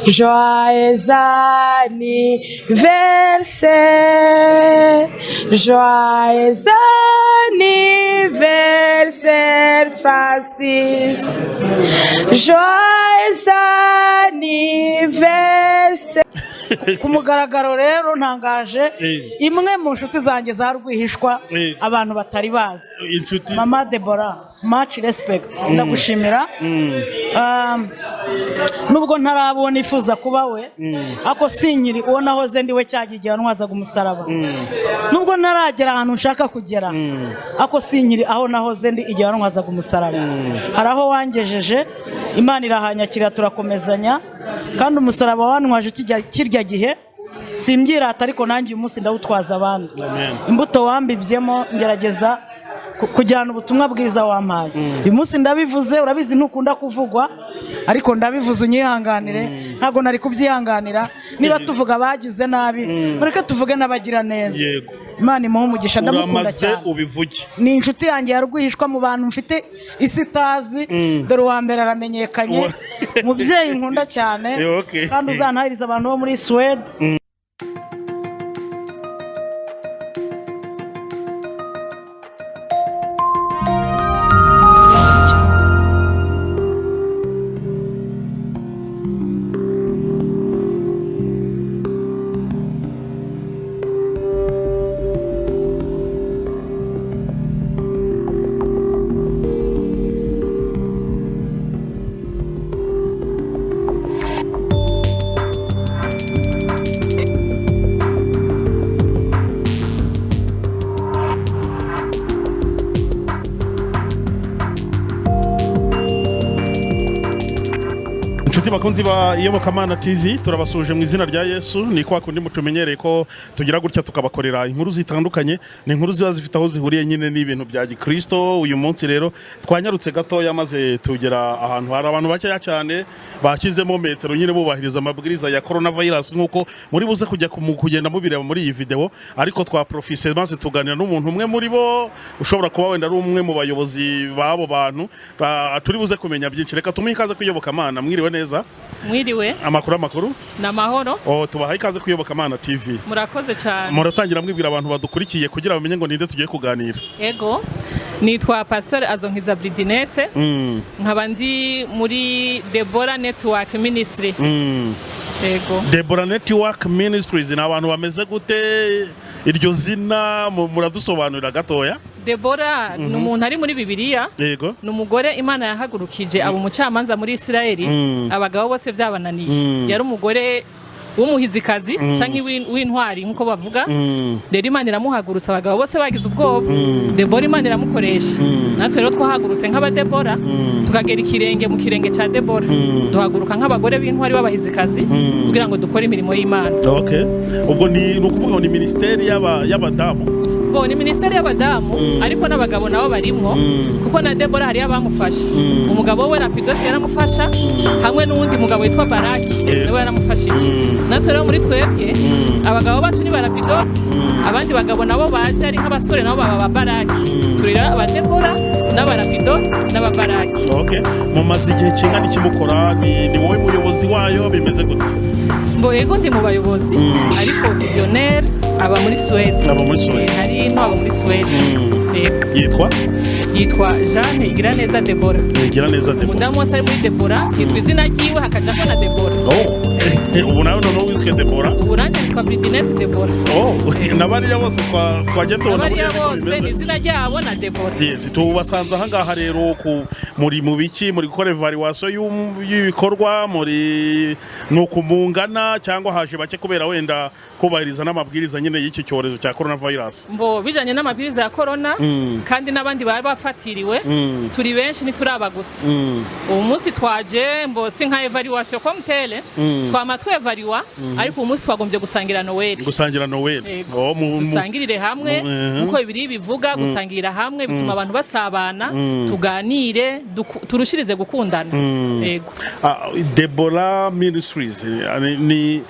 Joyeux anniversaire, joyeux anniversaire, Francis, joyeux anniversaire. Ku mugaragaro rero ntangaje imwe mu nshuti zanjye za rwihishwa abantu batari bazi. Inshuti. Mama Debora, much respect, ndagushimira. Nubwo ntarabona nifuza kuba we, ariko sinkiri uwo nahoze ndi we cya gihe wantwazaga umusaraba. Nubwo ntaragera ahantu nshaka kugera, ariko sinkiri aho nahoze ndi igihe wantwazaga umusaraba. Hari aho wangejeje, Imana irahanyakira, turakomezanya. Kandi umusaraba wantwaje kirya gihe simbyirata, ariko nanjye uyu munsi ndawutwaza abandi. Amen. Imbuto wambibyemo, ngerageza kujyana ubutumwa bwiza wampaye. Uyu munsi ndabivuze, urabizi ntukunda kuvugwa, ariko ndabivuze, unyihanganire. Ntabwo nari kubyihanganira. Niba tuvuga abagize nabi, mureke tuvuge n'abagira neza. Imana imuhe umugisha, ndamukunda Uramaze cyane. ubivuge. Ni inshuti yanjye ya rwihishwa mu bantu mfite isi itazi. Dore uwa mbere aramenyekanye. Umubyeyi nkunda cyane. Kandi uzantahiriza abantu bo muri Suwede. Inshuti bakunzi ba Iyobokamana TV, turabasuhuje mu izina rya Yesu. Ni kwa kundi mutumenyereye ko tugira gutya tukabakorera inkuru zitandukanye. Ni inkuru ziba zifite aho zihuriye nyine n'ibintu bya gikristo. Uyu munsi rero twanyarutse gatoya maze tugera ahantu hari abantu bakeya cyane, bashyizemo metero nyine, bubahiriza amabwiriza ya coronavirus, nk'uko muri buze kujya kugenda mubireba muri iyi video. Ariko twaprofise maze tuganira n'umuntu umwe muri bo ushobora kuba wenda ari umwe mu bayobozi b'abo bantu. Turi buze kumenya byinshi. Reka tumuhe ikaze ku Iyobokamana. Mwiriwe neza? Mwiriwe. Amakuru, amakuru? Ni amahoro. Oh, tubahaye ikaze ku Iyobokamana TV. Murakoze cyane. Muratangira mwibwira abantu badukurikiye kugira bamenye ngo ninde tugiye kuganira. Ego, nitwa Pastor Azonkiza Bridinete, nkaba ndi muri Debora Network Ministry. Ego. Debora Network Ministries ni abantu bameze gute? Iryo zina muradusobanurira gatoya. Debora ni umuntu ari muri Bibiliya. Ni umugore Imana yahagurukije aba umucamanza muri Isirayeli, abagabo bose byabananiye. Yari umugore w'umuhizikazi canke w'intwari nk'uko bavuga. Rero Imana iramuhagurutsa abagabo bose bagize ubwoba. Debora Imana iramukoresha. Natwe rero twahagurutse nk'abadebora, tukagera ikirenge mu kirenge cya Debora, duhaguruka nk'abagore b'intwari b'abahizikazi kugira ngo dukore imirimo y'Imana. Okay, ubwo ni ukuvuga ngo ni minisiteri y'abadamu? Bo, ni minisiteri y'abadamu, ariko n'abagabo nabo barimwo, kuko na Debora hariyo abamufasha. Umugabo we Rapidoti yaramufasha, hamwe n'uwundi mugabo witwa Baraki, nawe yaramufashije. Natwe rero muri twebwe abagabo bacu ni ba Rapidoti, abandi bagabo nabo baje ari nk'abasore nabo baba ba Baraki. Turera abadebora n'abarapidoti n'ababaraki. Okay, mumaze igihe kingana iki mukora? Ni wowe muyobozi wayo, bimeze gute? Mbo, ego, ndi mu bayobozi, ariko visionnaire aba muri Suwede. Aba muri Suwede. Hari ino aba muri Suwede. Yego. Yitwa? Yitwa Jeanne Igiraneza Debora. Igiraneza Debora. Umudamu wese ari muri Debora yitwa izina ryiwe, hakajako na Debora. Oh, ubu nawe noneho wiswe Debora. Ubu nanjye nitwa Bridinette Debora. Oh, na bariya bose twajya tubona Abariya buriya niko bose bimeze. ni izina ryabo na Debora. Yes, tubasanze ahangaha rero muri mu biki? Muri gukora evaluation y'ibikorwa, muri ni ukumungana cyangwa haje bake kubera wenda kubahiriza n'amabwiriza nyine y'iki cyorezo cya coronavirus? Mbo, bijanye n'amabwiriza ya corona kandi n'abandi baba bafatiriwe, turi benshi, ntituraba gusa. Ubu munsi twaje, mbo, si nka evaluation comme telle, twama twevariwa, ariko uyu munsi twagombye gusangira Noel. Gusangira Noel. Yego. Oh, Dusangirire hamwe, nkuko Bibiliya bivuga, gusangirira hamwe bituma abantu basabana, tuganire, turushirize gukundana. Yego. Ah, Debora Ministries, ni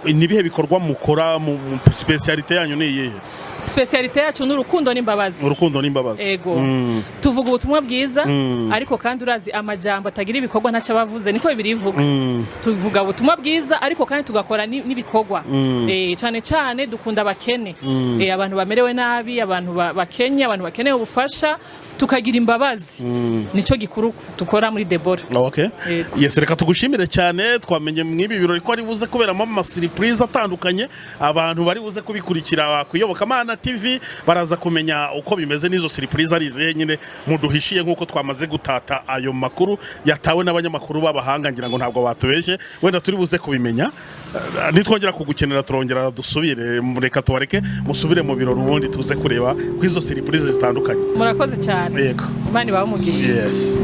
ibihe bikorwa mukora? Mu spécialité yanyu ni iyihe? Spécialité yacu ni urukundo n'imbabazi. Urukundo n'imbabazi. Ego. Tuvuga ubutumwa bwiza, ariko kandi urazi amajambo atagira ibikorwa ntacyo abavuze, niko Bibiliya ivuga. Tuvuga ubutumwa bwiza, ariko kandi tugakora n'ibikorwa. Cyane cyane dukunda abakene, abantu bamerewe nabi, abantu bakenye, abantu bakeneye ubufasha, tukagira imbabazi. Nico gikuru dukora muri Debora. Okay. Yego. Yes, reka tugushimire cyane. Twamenye mw'ibi birori ko ari buze kuberamo ama surprise atandukanye. Abantu bari buze kubikurikira ku Iyobokamana TV baraza kumenya uko bimeze n'izo surprise ari izihe nyine muduhishiye, nk'uko twamaze gutata ayo makuru yatawe n'abanyamakuru b'abahanga. Ngira ngo ntabwo batubeshye, wenda turi buze kubimenya. Nitwongera kugukenera turongera dusubire. Reka tubareke musubire mu birori, ubundi tuze kureba ku izo surprise zitandukanye. Murakoze cyane. Yego. Imana ibahe umugisha. Yes.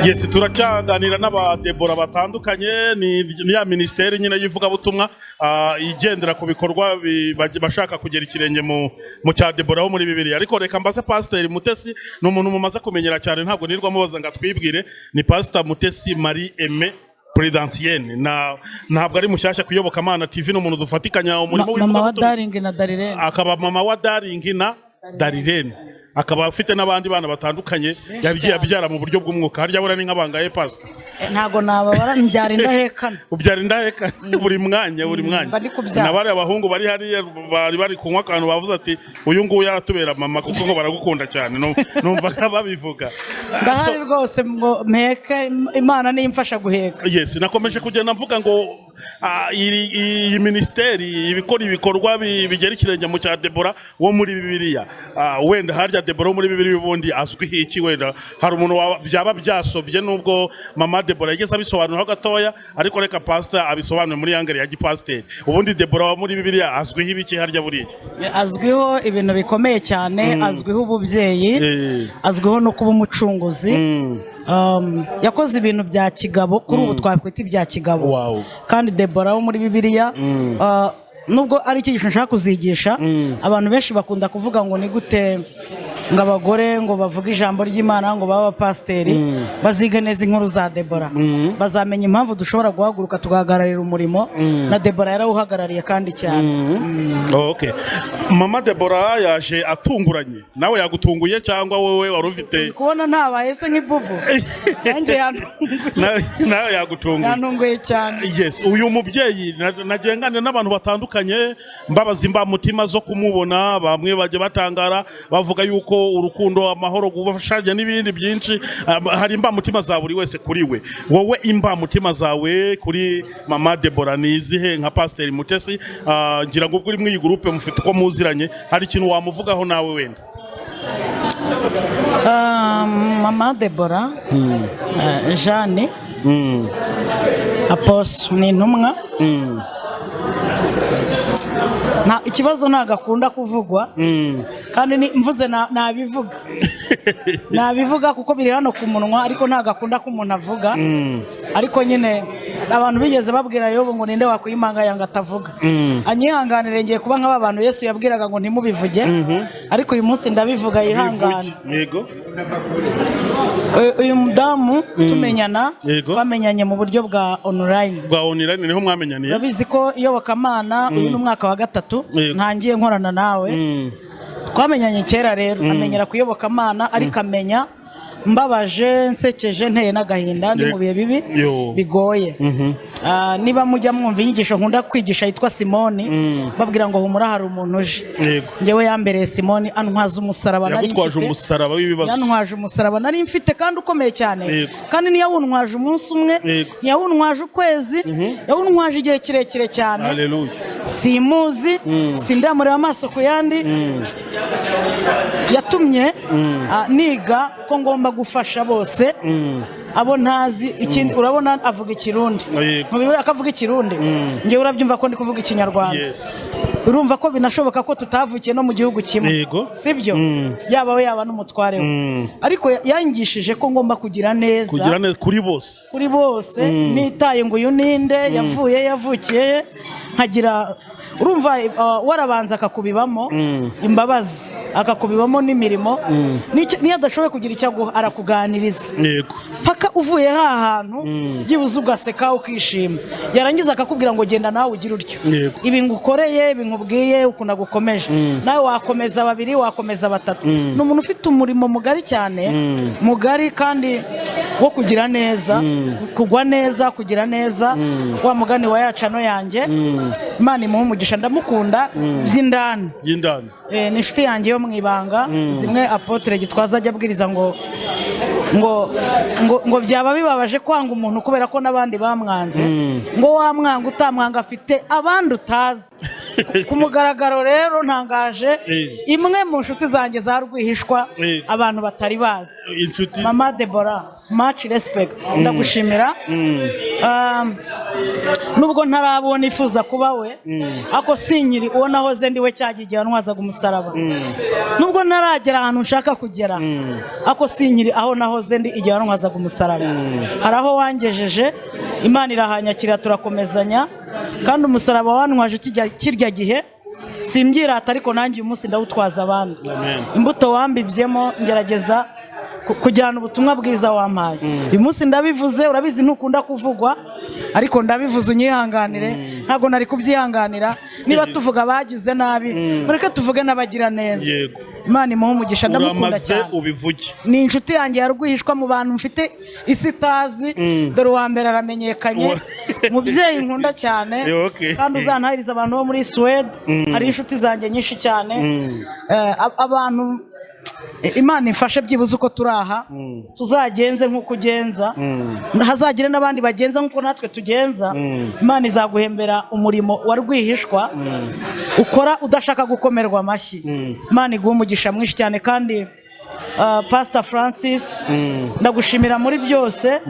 Yes, turacyaganira n'abadebora batandukanye. Ni ya minisiteri nyine y'ivugabutumwa igendera ku bikorwa bashaka kugera ikirenge mu cya Debora wo muri Bibiliya. Ariko reka mbaze Pasiteri Mutesi, ni umuntu mumaze kumenyera cyane, ntabwo nirwa mubaza ngo atwibwire. Ni Pasita Mutesi Marie Aimée Prudentienne, na ntabwo ari mushyashya ku Iyobokamana TV, ni umuntu dufatikanya umurimo Mama wa w'ivugabutumwa. Daringi na Darirene. Akaba mama wa Daringi na Darirene, akaba afite n'abandi bana batandukanye yagiye abyara mu buryo bw'umwuka. Harya buriya ni nk'abangaye, pastor? Ntago nababara, mbyara indahekana. Ubyara indaheka buri mwanya, buri mwanya. Mba ndi kubyara. Na bariya bahungu bari hariya bari bari kunywa akantu, bavuze ati: "Uyu nguyu yaratubera mama," kuko ngo baragukunda cyane. Numva babivuga. Ndahari rwose ngo mpeke, Imana niyo imfasha guheka. Yes, nakomeje kugenda mvuga ngo iyi minisiteri ibikora ibikorwa bigera ikirenge mu cya Debora wo muri Bibiliya. Wenda harya Debora wo muri Bibiliya ubundi azwiho iki? Wenda hari umuntu byaba byasobye, nubwo mama Debora yigeze abisobanuraho gatoya, ariko reka pastor abisobanure muri angle ya gipasiteri. Ubundi Debora wo muri Bibiliya azwiho ibiki harya buriya? Azwiho ibintu bikomeye cyane, azwiho ububyeyi, azwiho no kuba umucunguzi. Yakoze ibintu bya kigabo, kuri ubu twakwita ibya kigabo. Kandi Debora wo muri Bibiliya, nubwo ari icyigisho nshaka kuzigisha, abantu benshi bakunda kuvuga ngo ni gute ngo abagore ngo bavuge ijambo ry'Imana, ngo babe abapasiteri? Baziga neza inkuru za Debora, bazamenya impamvu dushobora guhaguruka tugahagararira umurimo, na Debora yarawuhagarariye kandi cyane. Okay. Mama Debora yaje atunguranye, nawe yagutunguye cyangwa wowe wari ufite? Kubona ntabaye se nk'ibubu, nanjye yantunguye. Nawe yagutunguye? Yantunguye cyane. Yes, uyu mubyeyi nagiye nganira n'abantu batandukanye, mbabaza imbamutima zo kumubona. Bamwe bajya batangara, bavuga yuko urukundo, amahoro, gufashanya n'ibindi byinshi. Hari imbamutima za buri wese kuri we. Wowe imbamutima zawe kuri mama Debora ni izihe nka Pasiteri Mutesi? Ngira ngo ubwo uri muri iyi groupe mufite uko muziranye, hari ikintu wamuvugaho nawe wenda? Mama Debora, Jeanne Apostle, ni intumwa. Nta ikibazo, ntabwo akunda kuvugwa, kandi mvuze nabivuga, nabivuga kuko biri hano ku munwa, ariko ntabwo akunda ko umuntu avuga. Ariko nyine abantu bigeze babwira Yobu ngo ninde wakwimanga yanga atavuga. Anyihanganire, ngiye kuba nk'aba bantu Yesu yabwiraga ngo ntimubivuge, ariko uyu munsi ndabivuga, yihangane. Yego. Uyu mudamu tumenyana, twamenyanye mu buryo bwa online. Bwa online niho mwamenyaniye? Urabizi ko iyobokamana uyu ni umwaka wa gatatu ntangiye nkorana nawe. Twamenyanye kera rero, amenyera kuyobokamana, ariko amenya mbabaje, nsekeje, nteye n'agahinda, ndi mu bihe bibi bigoye. Niba mujya mwumva inyigisho nkunda kwigisha yitwa Simoni, babwira ngo humura hari umuntu uje. Njyewe yambereye Simoni, antwaza umusaraba nari Yagutwaje mfite. umusaraba w'ibibazo. Yantwaje umusaraba nari mfite kandi ukomeye cyane. Kandi ntiyawuntwaje umunsi umwe, ntiyawuntwaje ukwezi, yawuntwaje igihe kirekire cyane. Haleluya. Simuzi, sindamureba amaso ku yandi. Yatumye niga ko ngomba gufasha bose abo ntazi. Ikindi, urabona avuga Ikirundi. Mu ko avuga Ikirundi, njyewe urabyumva ko ndi kuvuga Ikinyarwanda. Urumva ko binashoboka ko tutavukiye no mu gihugu kimwe. Sibyo, yaba we, yaba n'umutware we, ariko yangishije ko ngomba kugira neza. Kugira neza kuri bose. Kuri bose, nitaye ngo uyu ninde, yavuye, yavukiye he. Nkagira, urumva, warabanza akakubibamo imbabazi, akakubibamo n'imirimo. Niyo adashoboye kugira icyo aguha, arakuganiriza paka uvuye ha hantu byibuze ugaseka, ukishima. Yarangiza akakubwira ngo genda nawe ugire utyo. Ibi ngukoreye, ibi nkubwiye, ukuntu agukomeje, nawe wakomeza babiri, wakomeza batatu. Ni umuntu ufite umurimo mugari cyane, mugari kandi wo kugira neza, kugwa neza, kugira neza, wa mugani wa yacano yanjye. Imana imuhe umugisha, ndamukunda by'indani. Y'indani. Ni inshuti yanjye yo mu ibanga. Zimwe Apôtre Gitwaza ajya abwiriza ngo byaba bibabaje kwanga umuntu kubera ko n'abandi bamwanze, ngo wamwanga utamwanga afite abandi utazi. Ku mugaragaro rero ntangaje imwe mu nshuti zanjye za rwihishwa abantu batari bazi. Inshuti. Mama Debora, much respect, ndagushimira. Nubwo ntaraba uwo nifuza kuba we, ariko sinkiri uwo nahoze ndi we cya gihe igihe wantwazaga umusaraba. Nubwo ntaragera ahantu nshaka kugera, ariko sinkiri aho nahoze ndi igihe wantwazaga umusaraba. Hari aho wangejeje, Imana irahanyakira, turakomezanya. Kandi umusaraba wantwaje kirya gihe simbyirata, ariko nanjye uyu munsi ndawutwaza abandi. Amen. Imbuto wambibyemo, ngerageza kujyana ubutumwa bwiza wampaye. Uyu munsi ndabivuze, urabizi ntukunda kuvugwa, ariko ndabivuze, unyihanganire. Ntabwo nari kubyihanganira. Niba tuvuga abagize nabi, mureke tuvuge n'abagira neza. Imana imuhe umugisha, ndamukunda Uramaze cyane. ubivuge. Ni inshuti yanjye ya rwihishwa mu bantu mfite isi itazi. Dore uwa mbere aramenyekanye. Umubyeyi nkunda cyane. Kandi uzantahiriza abantu bo muri Suwede, hari inshuti zanjye nyinshi cyane. Abantu Imana imfashe, byibuze uko turi aha tuzagenze nk'uko ugenza, hazagire n'abandi bagenza nk'uko natwe tugenza. Imana izaguhembera umurimo wa rwihishwa ukora udashaka gukomerwa amashyi. Imana iguha umugisha mwinshi cyane. Kandi Pastor Francis, ndagushimira muri byose.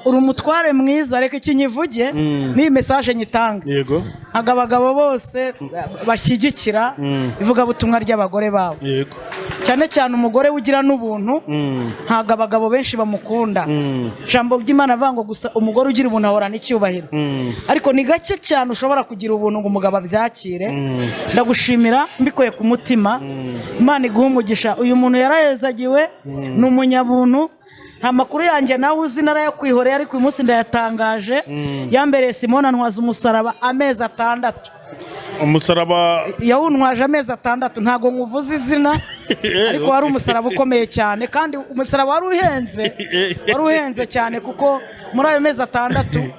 Uri umutware mwiza. Reka iki nyivuge n'iyi message nyitange. Ntabwo abagabo bose bashyigikira ivugabutumwa ry'abagore babo, cyane cyane umugore ugira n'ubuntu. Ntabwo abagabo benshi bamukunda. Ijambo ry'Imana avuga ngo gusa umugore ugira ubuntu ahorana icyubahiro, ariko ni gake cyane ushobora kugira ubuntu ngo umugabo abyakire. Ndagushimira mbikuye ku mutima. Imana iguhe umugisha. Uyu muntu yarahezagiwe, ni umunyabuntu. Nta makuru yanjye nawe uzi, narayakwihoreye, ariko uyu munsi ndayatangaje. Yambereye Simona, ntwaza umusaraba amezi 6. Umusaraba? Yawuntwaje amezi 6. Ntabwo nkuvuze izina, ariko wari umusaraba ukomeye cyane, kandi umusaraba wari uhenze, wari uhenze cyane, kuko muri ayo mezi 6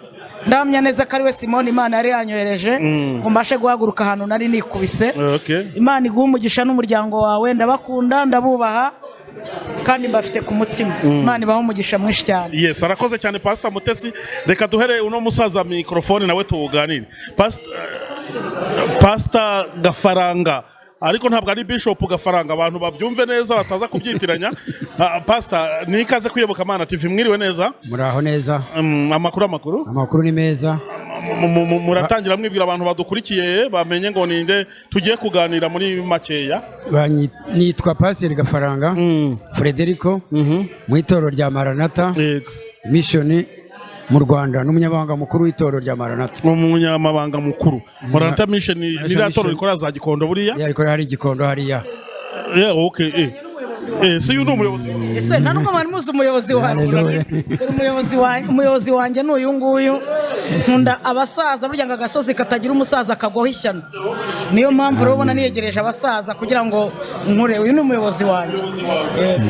ndahamya neza ko ari we Simoni Imana yari yanyohereje ngo mbashe guhaguruka ahantu nari nikubise. Imana iguhe umugisha n'umuryango wawe. Ndabakunda, ndabubaha kandi mbafite ku mutima. Imana ibahe umugisha mwinshi cyane. Yes, arakoze cyane Pastor Mutesi. Reka duhere uno musaza mikrofone nawe tuwuganire. Pastor Gafaranga, ariko ntabwo ari Bishop Gafaranga, abantu babyumve neza bataza kubyitiranya. Pastor, ni ikaze ku Iyobokamana TV, mwiriwe neza? Muraho neza. Amakuru, amakuru? Amakuru ni meza. Muratangira mwibwira abantu badukurikiye, bamenye ngo ninde tugiye kuganira muri makeya. Nitwa Pasiteri Gafaranga Frederico, mu itorero rya Maranata Mission mu Rwanda, n'umunyamabanga mukuru w'itorero rya Maranata. Umunyamabanga mukuru Maranata Mission, ni ririya torero rikora za Gikondo buriya? Ariko hari Igikondo hariya. Yeah, okay. Si uyu ni umuyobozi? Ese nta nubwo mwari muzi umuyobozi wanjye? Hallelujah. Dore umuyobozi wanjye, umuyobozi wanjye ni uyu nguyu. Nkunda abasaza. Burya ngo agasozi katagira umusaza kagwaho ishyano. Niyo mpamvu rero ubona niyegereje abasaza kugira ngo nkure. Uyu ni umuyobozi wanjye.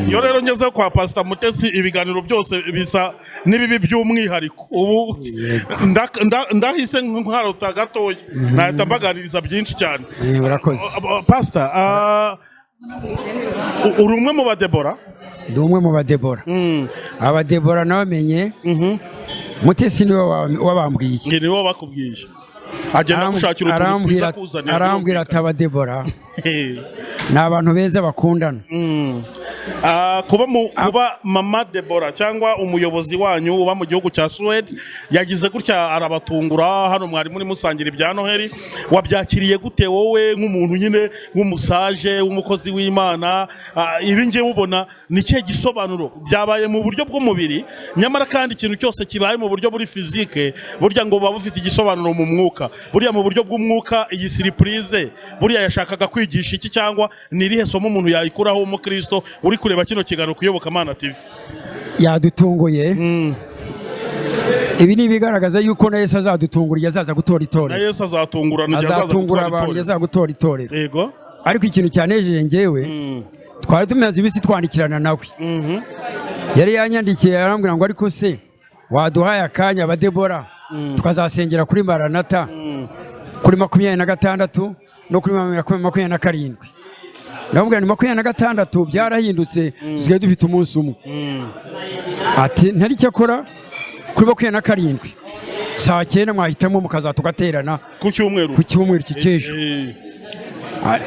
Iyo rero ngeze kwa Pastor Mutesi, ibiganiro byose bisa n'ibibi by'umwihariko. Ubu ndahise nkarota gatoya, nahita mbaganiriza byinshi cyane. Urakoze. Pastor, uri umwe mu badebora? Ndi umwe mu badebora. Abadebora nabamenye, Mutesi niwe wabambwiye. Nge niwe bakubwiye, agenda gushakira utuntu twiza kuzanira. Arambwira ati abadebora ni abantu beza bakundana. Kuba mama Debora cyangwa umuyobozi wanyu uba mu gihugu cya Suwede yagize gutya arabatungura hano mwari muri musangira ibya Noheli, wabyakiriye gute wowe nk'umuntu nyine w'umusaje w'umukozi w'Imana? Ibi ngiye ubona ni ikihe gisobanuro? Byabaye mu buryo bw'umubiri, nyamara kandi ikintu cyose kibaye mu buryo buri physique burya ngo buba bufite igisobanuro mu mwuka. Buriya mu buryo bw'umwuka iyi surprise buriya yashakaga kwigisha iki, cyangwa ni irihe somo umuntu yayikuraho, umukristo uri kureba kino kiganiro ku Iyobokamana TV? Yadutunguye. Ibi ni ibigaragaza yuko na Yesu azadutungura igihe azaza gutora Na itorero. Yesu azatungurana igihe azaza Azatungura gutora abantu igihe itorero. azaza gutora itorero. Ariko ikintu cyanejeje njyewe, twari tumaze iminsi twandikirana nawe. Yari yanyandikiye arambwira ngo ariko se waduhaye akanya abadebora tukazasengera kuri Maranata kuri 26 no kuri 27? Ndamubwira ni 26 byarahindutse, dusigaye dufite umunsi umwe. Ati ntari cyakora kuri 27 saa 9 mwahitamo mukaza tugaterana. Ku cyumweru? Ku cyumweru iki cy'ejo.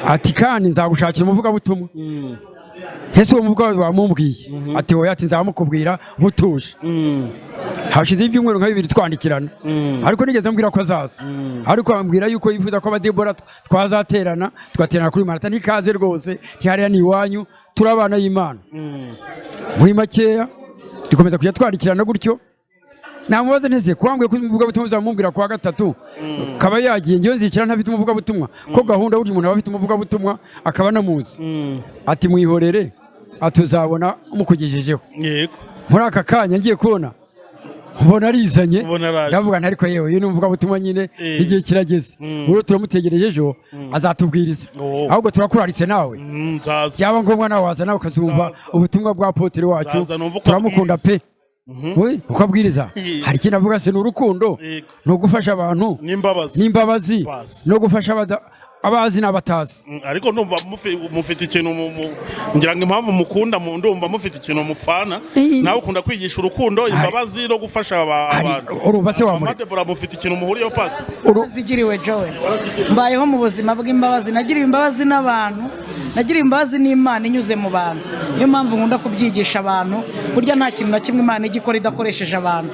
Ati kandi nzagushakira umuvugabutumwa. Ese uwo muvuga wamumbwiye? Ati oya, ati nzamukubwira butuje. Hashize ibyumweru nka 2 twandikirana, ariko nigeze ambwira ko azaza, ariko ambwira yuko yifuza ko abadebora twazaterana, tugaterana kuri Marata. Ntikaze rwose, ntihariya ni iwanyu, turi abana y'Imana. Muri makeya dukomeza kujya twandikirana gutyo. Namubaza nese kuwambwiye ko umuvugabutumwa uzamubwira kuwa gatatu kaba yagiye, ngewe nzicara ntafite umuvugabutumwa, ko gahunda burya umuntu aba afite umuvugabutumwa akaba anamuzi. Ati mwihorere, atuzabona mukugejejeho. Muri aka kanya ngiye kubona mbona arizanye. Ubona araje. Ndavuga nti ariko yewe, uyu ni umuvugabutumwa nyine. Igihe kirageze, ubu turamutegereje, ejo azatubwiriza. Ahubwo turakuraritse nawe. Nzaza. Byaba ngombwa nawe waza, nawe ukazumva ubutumwa bwa apôtre wacu. Nzaza numve uko Turamukunda abwiriza. pe. We, uko abwiriza, hari ikintu avuga se? Ni urukundo, ni ugufasha abantu, n'imbabazi. N'imbabazi. Basi. No gufasha abazi n'abatazi. Ariko ndumva mufite ikintu ngira ngo impamvu mukunda ndumva mufite ikintu mupfana. Nawe ukunda kwigisha urukundo, imbabazi no gufasha abantu. Urumva se Mama wamureka? Deborah, mufite ikintu muhuriyeho, pastor? Zigiriwe Jowe, mbayeho mu buzima bw'imbabazi. Nagiriwe imbabazi n'abantu, nagiriwe imbabazi n'Imana inyuze mu bantu. Niyo mpamvu nkunda kubyigisha abantu. Burya nta kintu na kimwe Imana ijya ikora idakoresheje abantu.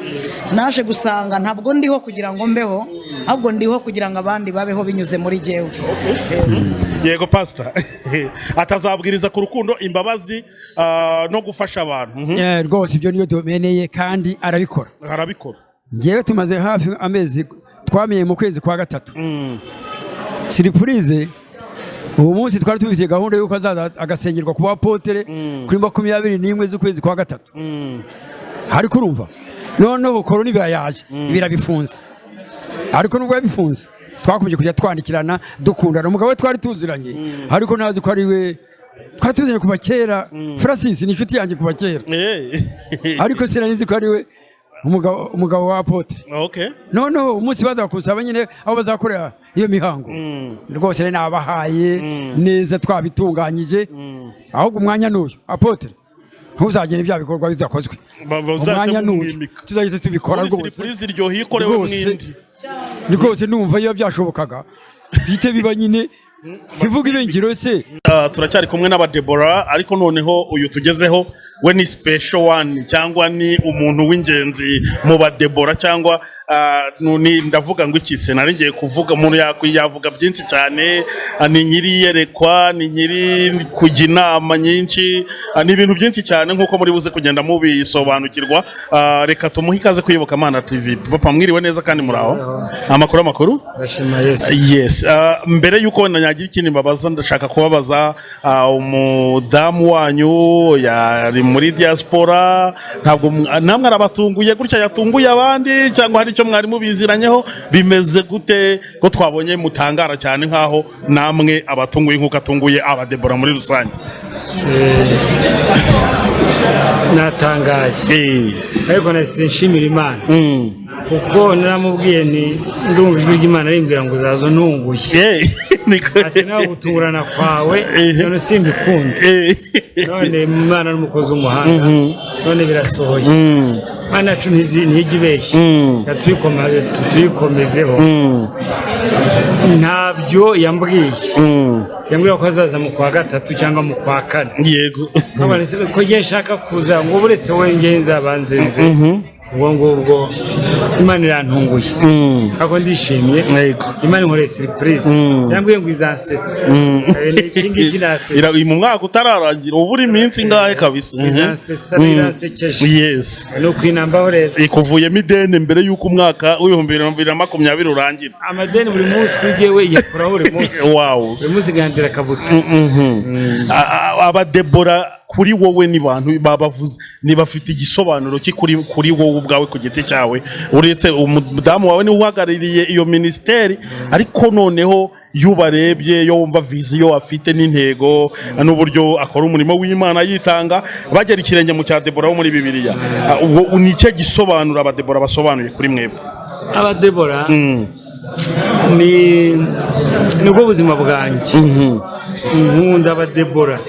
Naje gusanga ntabwo ndiho kugira ngo mbeho, ahubwo ndiho kugira ngo abandi babeho binyuze muri jyewe. Yego, pastor atazabwiriza ku rukundo, imbabazi, no gufasha abantu. Rwose ibyo niyo domaine ye kandi arabikora. Arabikora. Ngewe tumaze hafi amezi, twamenye mu kwezi kwa gatatu. Surprise, uwo munsi twari tubifitiye gahunda y'uko azaza agasengerwa kuba apôtre kuri 21 z'ukwezi kwa gatatu. Ariko urumva noneho korona ibirayaje, birabifunze. Ariko nubwo yabifunze, twakomeje kujya twandikirana, dukundana. Umugabo we twari tuziranye, ariko ntazi ko ari we. Twari tuziranye kuva kera. Francis ni inshuti yanjye kuva kera. Ariko sinari nzi ko ari we umugabo wa apôtre. Noneho umunsi baza kunsaba nyine aho bazakorera iyo mihango, rwose rero nabahaye neza, twabitunganyije. Ahubwo umwanya n'uyu, apôtre, ntuzagire bya bikorwa bidakozwe. Bazajya Umwanya n'uyu, mumwimika. tuzahita tubikora. Muri Rwose. surprise iryoha iyo ikorewe Rwose. mwindi. Rwose numva iyo byashobokaga bihite biba nyine, bivuga ibengero se. Turacyari kumwe n'abadebora, ariko noneho uyu tugezeho we ni special one, cyangwa ni umuntu w'ingenzi mu badebora, cyangwa ndavuga ngo iki se nari ngiye kuvuga? Umuntu yavuga byinshi cyane. Ni nyiri iyerekwa, ni nyiri kujya inama nyinshi, ni ibintu byinshi cyane nk'uko muri buze kugenda mubisobanukirwa. Reka tumuhe ikaze ku Iyobokamana TV. Papa, mwiriwe neza kandi muraho? Amakuru, amakuru? Ndashima Yesu. Yes. Mbere yuko wenda nyagira ikindi mbabaza, ndashaka kubabaza, umudamu wanyu yari muri diaspora, ntabwo namwe arabatunguye gutya yatunguye abandi, cyangwa hari icyo mwari mubiziranyeho? Bimeze gute ko twabonye mutangara cyane nkaho namwe abatunguye nk'uko atunguye abadebora muri rusange? Natangaye, ariko nahise nshimira Imana, kuko naramubwiye nti ndumva ijwi ry'Imana rimbwira ngo uzaza untunguye. Ati nawe gutungurana kwawe none simbikunda. None Imana n'umukozi w'umuhanga, none birasohoye. Imana yacu ntijya ibeshya. Reka tuyikomezeho. Ntabyo yambwiye, yambwiye ko azaza mu kwa gatatu cyangwa mu kwa kane. Nkabona se ko ngiye nshaka kuza ngo buretse wowe ngewe nzabanze nze. Ubwo ngubwo Imana irantunguye, ariko ndishimye. Imana inkoreye surprise, yambwiye ngo izansetsa. Iki ngiki nasetsa. Mu mwaka utararangira uba uri iminsi ingahe kabisa. Izansetsa, iransekeje. Ni ukwinambaho rero. Ikuvuyemo ideni mbere y'uko umwaka w'2020 urangira. Amadeni buri munsi kuri jyewe yakuraho buri munsi. Buri munsi gandira akabuto. Abadebora kuri wowe ni bantu babavuze, ni bafite igisobanuro ki kuri wowe ubwawe ku giti cyawe, uretse umudamu wawe niwe uhagarariye iyo minisiteri? Ariko noneho iyo ubarebye, iyo wumva vision afite n'intego n'uburyo akora umurimo w'Imana yitanga, bagera ikirenge mu cya Debora wo muri Bibiliya, ubwo ni icyo gisobanuro abadebora basobanuye kuri mwebwe? Abadebora ni nibwo buzima bwanjye. Nkunda abadebora.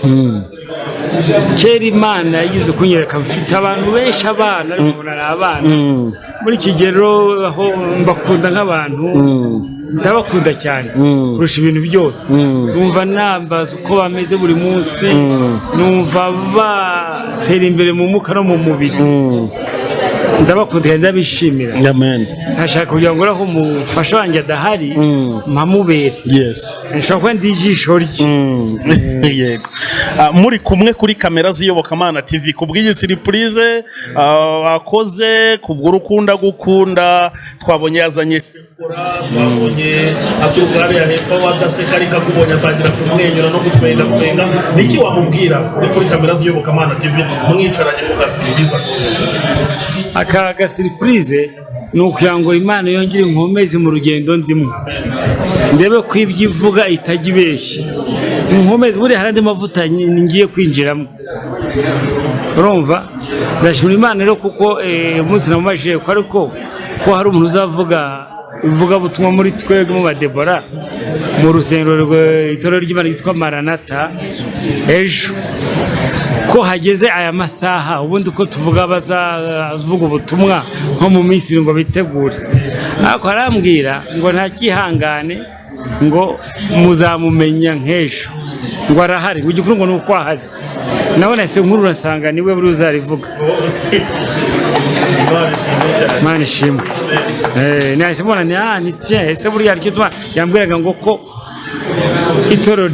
Kera Imana yagize kunyereka mfite abantu benshi, abana, ariko mbona ari abana muri kigero aho mbakunda nk'abantu, ndabakunda cyane kurusha ibintu byose. Numva nambaza uko bameze buri munsi, numva batera imbere mu mwuka no mu mubiri. Ndabakunda kandi ndabishimira. Amen. Nkashaka kugira ngo uraho umufasha wanjye adahari mpamubere. Nshobora kuba ndi ijisho rye. Yego. Muri kumwe kuri kamera z'Iyobokamana TV ku bw'iyi surprise akoze, kubw'urukundo agukunda, twabonye yazanye shokora, twabonye aturuka hariya hepfo adaseka, ariko akubonye atangira kumwenyura no gutwenga twenga. Niki wamubwira uri kuri kamera z'Iyobokamana TV mwicaranye ku ga surprise akoze? Aka ga surprise ni ukugira ngo Imana yongere inkomeze mu rugendo ndimo, ndebe ko ibyo ivuga itajya ibeshya, inkomeze. Buriya hari andi mavuta ngiye kwinjiramo, urumva. Ndashimira Imana rero kuko umunsi namubajije ko ariko ko hari umuntu uzavuga ivugabutumwa muri twebwe mu Badebora mu rusengero itorero ry'Imana ryitwa Maranata ejo, ko hageze aya masaha, ubundi uko tuvuga bazavuga ubutumwa nko mu minsi 2 ngo bitegure, ariko arambwira ngo ntakihangane, ngo muzamumenya nk'ejo, ngo arahari, ngo igikuru ngo ni uko ahari. Nawe nahise nkuru urasanga niwe buri uzarivuga. Imana ishimwe cyane. Imana ishimwe. Nahise mbona ni ah ni tiens, ese buriya icyo tuma yambwiraga ngo ko itorero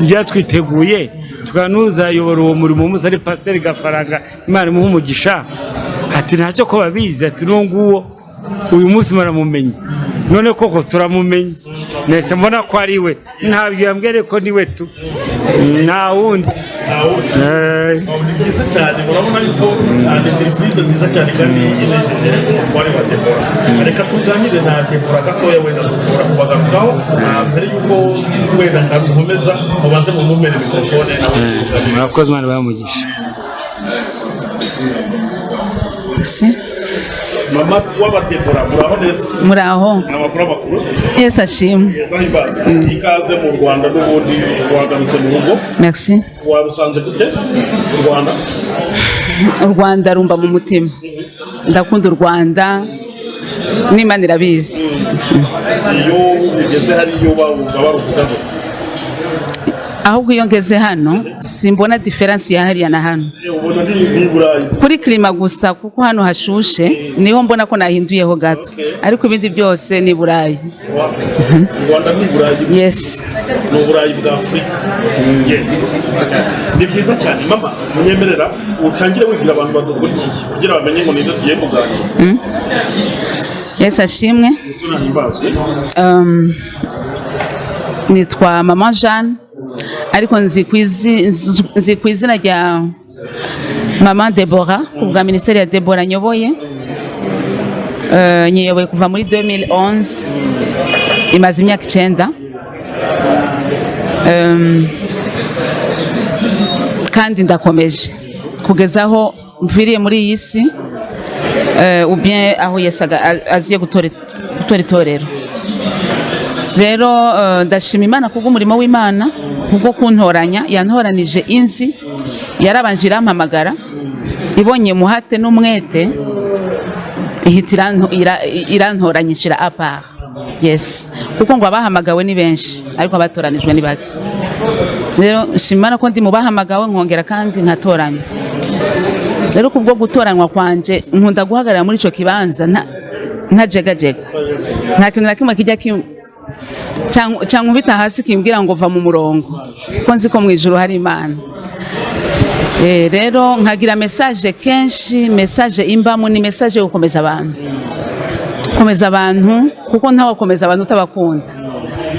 ryatwiteguye, tukaba n'uzayobora uwo murimo umunsi ari Pasiteri Gafaranga, Imana imuhe umugisha, ati ntacyo ko babizi, ati n'uwo nguwo uyu munsi muramumenye. None koko turamumenye, nahise mbona ko ari we. Ntabwo yambwiye ko ni we tu, nta wundi. Ni byiza cyane, murabona yuko ni serivisi nziza cyane kandi inejeje umutware wa Debora. Reka tuganire na Debora gatoya, wenda dushobora kubagarukaho. Mbere yuko wenda nkabikomeza, mubanze mumumere mikorofone nawe tuganire. Murakoze, Imana bamugisha. Si. Mama w'Abadebora, muraho neza? Muraho. Amakuru, amakuru? Yesu ashimwe. Yesu ahimbaze. Ikaze mu Rwanda, n'ubundi wagarutse mu rugo. Merci. Warusanze gute u Rwanda? U Rwanda rumba mu mutima, ndakunda u Rwanda n'Imana irabizi. Iyo ugeze hariyo baba baruvuga gute? Ahubwo iyo ngeze hano simbona différence ya hariya na hano. Ubona ni i Burayi? Kuri climat gusa, kuko hano hashushe, niho mbona ko nahinduyeho gato, ariko ibindi byose ni Burayi. U Rwanda ni i Burayi. Yes. Ni Uburayi bwa Afurika, yes. Ni byiza cyane. Mama, munyemerera utangire wibwira abantu badukurikiye kugira bamenye ngo nibyo tugiye kuganira. Yesu ashimwe. Yesu nahimbazwe. Nitwa Mama Jeanne, ariko nzi ku izina rya Mama Debora ku bwa minisiteri ya Debora nyoboye. Nyiyoboye kuva muri 2011, imaze imyaka 9. Kandi ndakomeje kugeza aho mviriye muri iyi si, ou bien aho Yesu aziye gutora itorero. Rero ndashima Imana kubw'umurimo w'Imana, kubwo kuntoranya. Yantoranije inzi, yarabanje irampamagara, ibonye muhate n'umwete, ihita irantoranya, inshyira à part. Yes, kuko ngo abahamagawe ni benshi, ariko abatoranijwe ni bake. Rero nshima Imana ko ndi mu bahamagawe, nkongera kandi nkatoranywa. Rero kubwo gutoranywa kwanje, nkunda guhagarara muri ico kibanza ntajegajega. Nta kintu na kimwe kijya cankubita hasi kimbwira ngo va mu murongo, ko nzi ko mu ijuru hari Imana. Rero nkagira message kenshi, message imbamo ni message yo gukomeza abantu, gukomeza abantu, kuko ntawakomeza abantu utabakunda.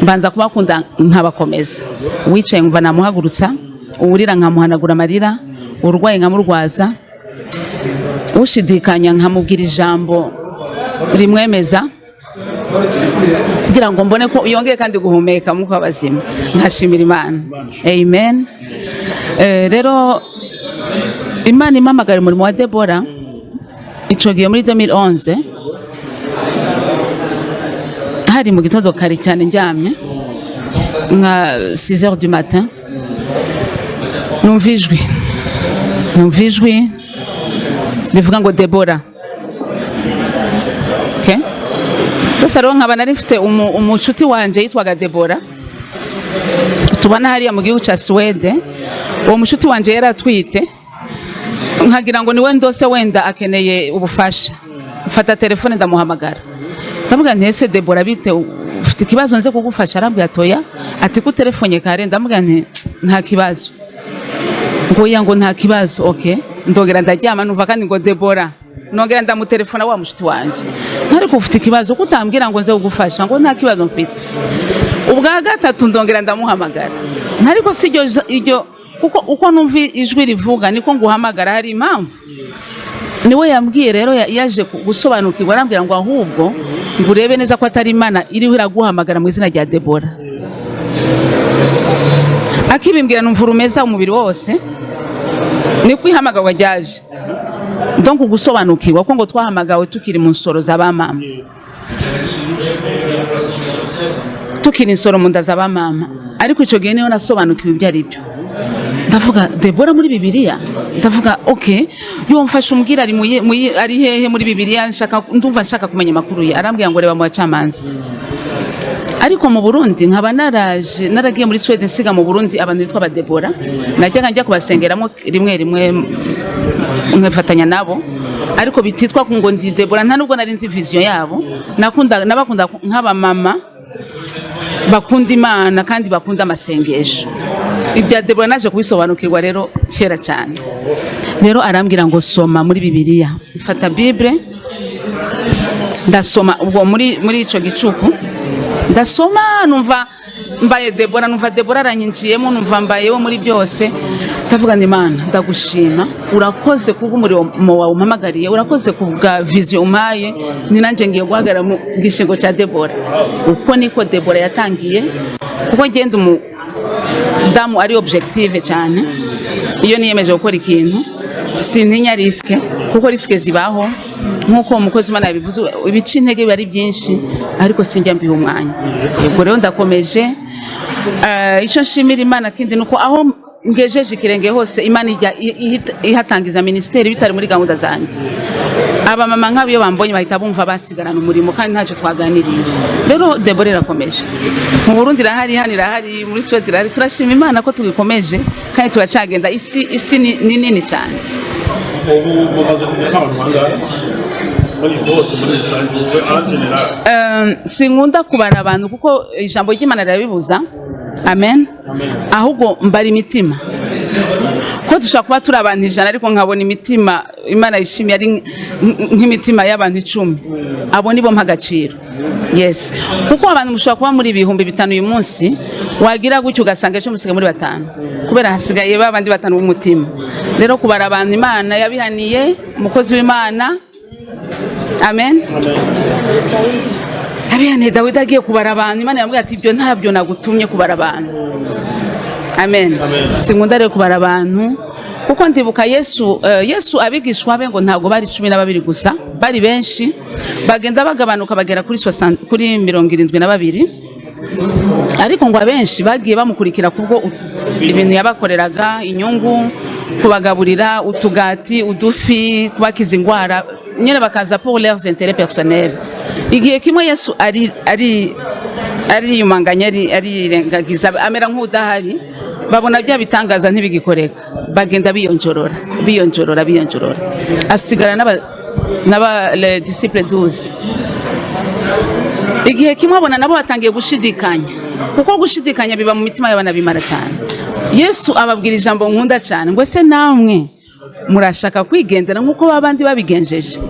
Mbanza kubakunda nkabakomeza. Uwicaye nkumva namuhagurutsa, uwurira nkamuhanagura amarira, urwaye nkamurwaza, ushidikanya nkamubwira ijambo rimwemeza kugira ngo mbone ko yongeye kandi guhumeka mwuka w'abazima, nkashimira Imana. Amen. Rero Imana impamagara umurimo wa Debora ico gihe muri 2011, hari mu gitondo kare cyane, ndyamye nka 6 heures du matin, numva ijwi, numva ijwi rivuga ngo "Debora". Okay? Gusa rero nkaba nari mfite umucuti wanje yitwaga Debora, tubona hariya mu gihugu cya Suwede. Uwo mushuti wanje yari atwite. Nkagira ngo niwe ndose, wenda akeneye ubufasha. Mfata telefone ndamuhamagara, ndamubwira nti: "Ese Debora, bite? Ufite ikibazo nze kugufasha?" Arambwira ati: "Oya." Ati: "Ko telefone kare?" Ndamubwira nti: "Nta kibazo." Ngo: "Oya," ngo: "Nta kibazo." Okay, ndongera ndaryama, numva kandi ngo Debora. Nongera ndamutelefona wa mushuti wanje, ariko: "Ufite ikibazo ko utambwira ngo nze kugufasha?" Ngo: "Nta kibazo mfite." Ubwa gatatu ndongera ndamuhamagara, ariko si iryo kuko uko numva ijwi rivuga niko nguhamagara, hari impamvu. Niwe yambwiye rero, yaje gusobanukirwa, arambwira ngo ahubwo ngo urebe neza ko atari Imana iriho iraguhamagara mu izina rya Debora. Akibimbwira numva urumeza umubiri wose, niko ihamagarwa ryaje. Donc gusobanukirwa ko ngo twahamagawe tukiri mu nsoro za ba mama, tukiri insoro mu nda za ba mama. Ariko icyo gihe niyo nasobanukiwe ibyo ari byo. Ndavuga Debora muri Bibiliya, ndavuga: "Ok, yo mfasha umbwira ari ari hehe muri Bibiliya, nshaka, ndumva nshaka kumenya amakuru ye." Arambwira ngo: "Reba mu Bacamanza." Ariko mu Burundi nkaba naraje, naragiye muri Swede, nsiga mu Burundi abantu bitwa Abadebora. Najyaga njya kubasengeramo rimwe rimwe, nkifatanya nabo, ariko bititwa ngo ndi Debora. Nta nubwo nari nzi vision yabo. Nakunda, nabakunda nk'abamama bakunda Imana kandi bakunda amasengesho. Ibya Debora naje kubisobanukirwa rero kera cyane. Rero arambwira ngo: "Soma muri Bibiliya." Mfata Bible ndasoma. Ubwo muri ico gicuku ndasoma, numva mbaye Debora, numva Debora aranyinjiyemo, numva mbayeho muri byose. Ndavuga ngo: "Imana, ndagushima, urakoze kubw'umurimo wawe umpamagariye, urakoze kubwa vision umpaye, ni nanjye ngiye guhagarara mu gishingo cya Debora." Uko niko Debora yatangiye, kuko ngenda umudamu ari objective cyane. Iyo niyemeje gukora ikintu sintinya risque, kuko risque zibaho nk'uko umukozi Imana yabivuze, ibica intege biba ari byinshi, ariko sinjya mbiha umwanya. Ubwo rero ndakomeje. Icyo nshimira Imana kindi ni uko aho ngejeje ikirenge hose Imana ijya ihatangiza minisiteri bitari muri gahunda zanjye. Abamama nk'abo iyo bambonye bahita bumva basigarana umurimo kandi ntacyo twaganiriye. Rero Debora irakomeje, mu Burundi irahari, hano irahari, muri Suwede irahari. Turashima Imana ko tugikomeje kandi turacagenda. Isi ni nini cyane. Ubu mumaze kugera nk'abantu bangahe muri bose muri rusange, wowe en général? Sinkunda kubara abantu kuko ijambo ry'Imana rirabibuza, amen. Ahubwo mbara imitima, ko dushobora kuba turi abantu 100 ariko nkabona imitima Imana yishimiye ari nk'imitima y'abantu 10. Abo nibo mpa agaciro, yes, kuko abantu mushobora kuba muri 5000 uyu munsi, wagira gutyo ugasanga ejo musigaye muri batanu, kubera hasigaye ba bandi batanu b'umutima. Rero kubara abantu Imana yabihaniye umukozi w'Imana, amen. Abihaniye Dawidi agiye kubara abantu, Imana yamubwiye ati: "Ibyo ntabyo nagutumye kubara abantu." Amen. Sinkunda rero kubara abantu kuko ndibuka Yesu, Yesu abigishwa be ngo ntabwo bari 12 gusa, bari benshi, bagenda bagabanuka bagera kuri 60, kuri 72. Ariko ngo abenshi bagiye bamukurikira kubwo ibintu yabakoreraga, inyungu, kubagaburira utugati, udufi, kubakiza indwara nyine, bakaza pour leurs intérêts personnels. Igihe kimwe Yesu ari ariyumanganya, arirengagiza, amera nk'udahari. Babona bya bitangaza ntibigikoreka, bagenda biyonjorora, biyonjorora, biyonjorora, asigara n'aba les disciples 12. Igihe kimwe abona nabo batangiye gushidikanya, kuko gushidikanya biba mu mitima y'abana bimara cyane. Yesu ababwira ijambo nkunda cyane ngo: "Ese namwe murashaka kwigendera nk'uko babandi babigenjeje?"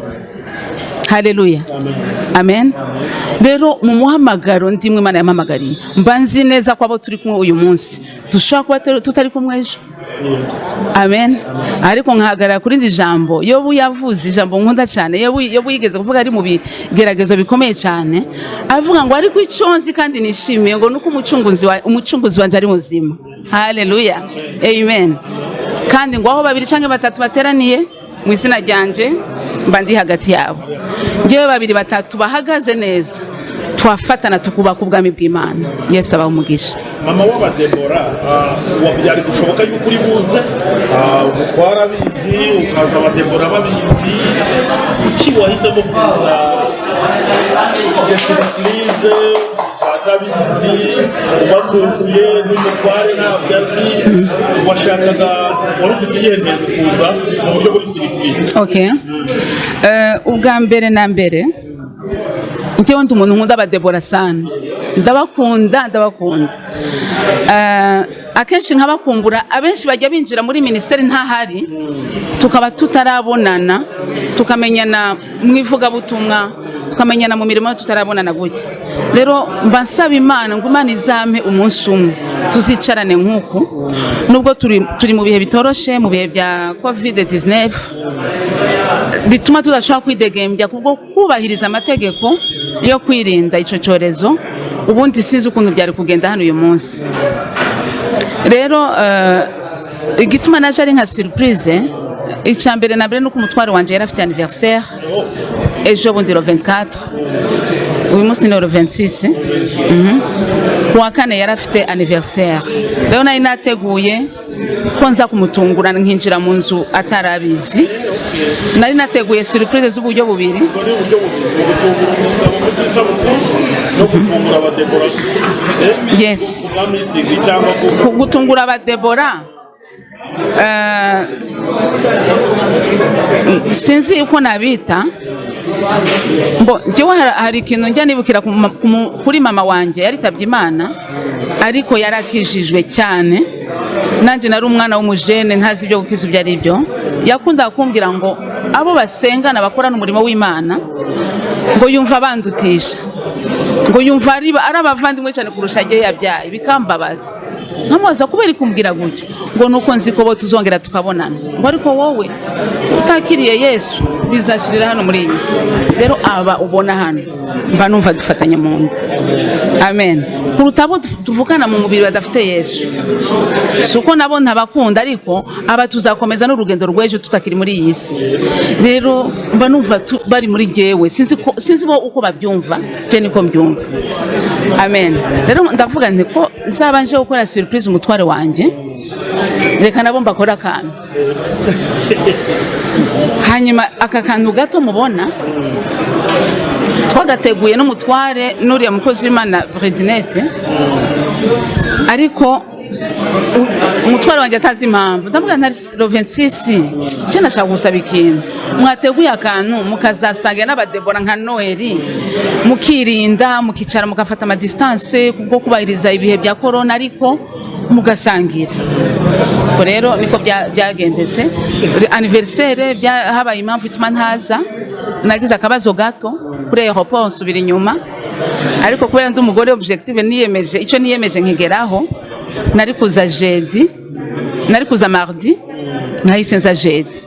Haleluya, amen. Rero mu muhamagaro ndimwe Imana yampamagariye, mba nzi neza ko abo turi kumwe uyu munsi dushobora kuba tutari kumwe ejo, amen. Ariko nkahagarara kuri iri jambo Yobu yavuze, ijambo nkunda cyane. Yobu yigeze kuvuga ari mu bigeragezo bikomeye cyane, avuga ngo: "Ariko icyo nzi kandi nishimiye," ngo "nuko umucunguzi wanjye ari muzima." Haleluya, amen. Kandi ngo aho babiri cyangwa batatu bateraniye mu izina ryanjye mba ndi hagati yabo. Ngewe babiri batatu bahagaze neza twafatana tukubaka ubwami bw'Imana. Yesu abaha umugisha. Mama w'Abadebora, byari gushoboka yuko uri buze, umutwara abizi, ukaza Abadebora babizi? Kuki wahisemo kuza surprise? Utarabizi, ubatunguye n'umutware ntabyo azi. Washakaga, wari ufite iyihe ntego kuza mu buryo buri surprise? Okay. Ubwa mbere na mbere, njyewe ndi umuntu nkunda abadebora sana, ndabakunda, ndabakunda. Akenshi nkabakumbura. Abenshi bajya binjira muri minisiteri ntahari, tukaba tutarabonana, tukamenyana mu ivugabutumwa, tukamenyana mu mirimo, tutarabonana gutya. Rero mba nsaba Imana ngo Imana izampe umunsi umwe tuzicarane nk'uku, nubwo turi mu bihe bitoroshe, mu bihe bya COVID 19, bituma tudashobora kwidegembya kubwo kubahiriza amategeko yo kwirinda icyo cyorezo. Ubundi sinzi ukuntu byari kugenda hano uyu munsi. Rero igituma naje ari nka surprise, icya mbere na mbere ni uko umutwaro wanjye yari afite anniversaire ejo bundi, le 24. Uyu munsi ni le 26. Ku wa kane yari afite anniversaire. Rero nari nateguye ko nza kumutungura, nkinjira mu nzu atarabizi. Nari nateguye surprise z'uburyo bubiri. Ubwo ni uburyo bubiri: ni ugutungura umugabo mu by'isabukuru no gutungura abadebora. Yes. Bwa meeting cyangwa ku Gutungura abadebora, sinzi uko nabita. Mbo njyewe hari ikintu njya nibukira kuri mama wanjye. Yaritabye Imana, ariko yarakijijwe cyane. Nanjye nari umwana w'umujene, ntazi ibyo gukiza ibyo ari byo. Yakundaga kumbwira ngo abo basengana, bakorana umurimo w'Imana, ngo yumva bandutisha, ngo yumva ari abavandimwe cyane kurusha agiye yabyaye. Bikambabaza, nkamubaza kubera kumbwira gutyo, ngo nuko nzi ko bo tuzongera tukabonana, ngo ariko wowe utakiriye Yesu bizashirira hano muri iyi si. Rero aba ubona hano, mba numva dufatanye mu nda, amen, kuruta abo tuvukana mu mubiri badafite Yesu. Si uko nabo ntabakunda, ariko aba tuzakomeza n'urugendo rw'ejo tutakiri muri iyi si. Rero mba numva bari muri jyewe. Sinzi bo uko babyumva, je niko mbyumva, amen. Rero ndavuga nti ko nzaba nje gukora surprise umutware wanjye, reka nabo mbakore akantu. Hanyuma aka kantu gato mubona twagateguye n'umutware n'uriya mukozi w'Imana Bredinete, ariko umutware wanjye atazi impamvu. Ndavuga nta le 26 cyo nashaka gusaba ikintu, mwateguye akantu mukazasangira n'abadebora nka Noheli, mukirinda, mukicara, mugafata ama distance kubwo kubahiriza ibihe bya corona, ariko mugasangira. Ubwo rero niko byagendetse. Anniversaire habaye impamvu ituma ntaza, nagize akabazo gato kuri aéroport, nsubira inyuma. Ariko kubera ndi umugore objective, niyemeje icyo niyemeje nkigeraho. Nari kuza jeudi, nari kuza mardi, nahise nza jeudi.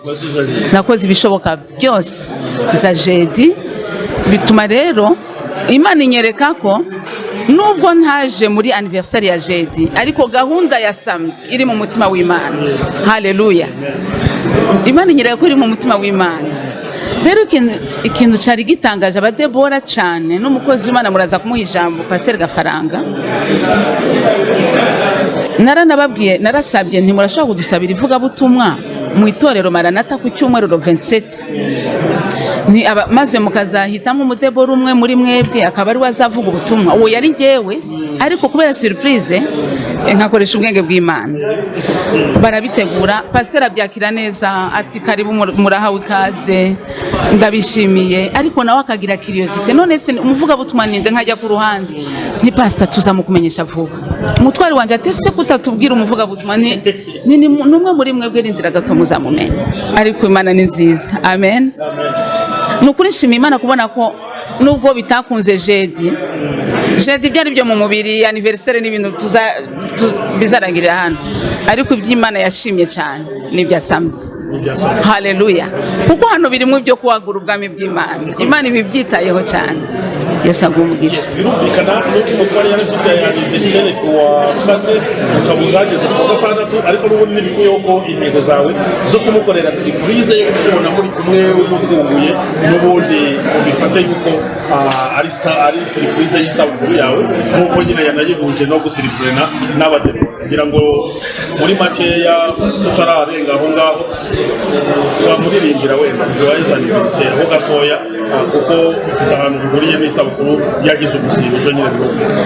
Nakoze ibishoboka byose nza jeudi. Bituma rero Imana inyereka ko nubwo ntaje muri anniversaire ya jeudi, ariko gahunda ya samedi iri mu mutima w'Imana. Haleluya! Imana inyereka ko iri mu mutima w'Imana. Rero ikintu cyari gitangaje abadebora cyane n'umukozi w'Imana, muraza kumuha ijambo, Pasiteri Gafaranga. Naranababwiye, narasabye nti murashobora kudusabira ivugabutumwa mu itorero Maranata ku cyumweru le 27, ni aba, maze mukazahitamo umudebora umwe muri mwebwe akaba ari we azavuga ubutumwa. Uwo yari njyewe, ariko kubera surprise nkakoresha ubwenge bw'Imana. Barabitegura, pasiteri abyakira neza, ati karibu, murahawe ikaze, ndabishimiye. Ariko nawe akagira curiosité: none se umuvugabutumwa ninde? Nkajya ku ruhande ni pasita, tuzamukumenyesha vuba. Umutwari wanjye ati ese kutatubwira umuvugabutumwa? Ni n'umwe muri mwebwe, rindira gato muzamumenya. Ariko Imana ni nziza, amen. Ni ukuri nshima Imana kubona ko nubwo bitakunze jeudi, jeudi byari byo mu mubiri, anniversaire n'ibintu bizarangirira hano, ariko iby'Imana yashimye cyane ni ibya samedi. Haleluya! Kuko hano birimo ibyo kuwagura ubwami bw'Imana. Imana ibi byitayeho cyane. Yesu aguhe umugisha. Birumvikana, nubwo umutware yari afite anniversaire ku wa kane, ukaba uhageze ku wa gatandatu, ariko n'ubundi ntibikuyeho ko intego zawe zo kumukorera surprise yo kumubona muri kumwe umutunguye, n'ubundi ubifate yuko ari surprise y'isabukuru yawe, nk'uko nyine yanayihuje no gusiripurena n'abadepite. Kugira ngo muri makeya tutararenga aho ngaho, wamuririmbira wenda joyeux anniversaire ho gatoya, kuko ufite ahantu bihuriye n'isabukuru. isabukuru yagize ugusiba ejo nyine birumvikana.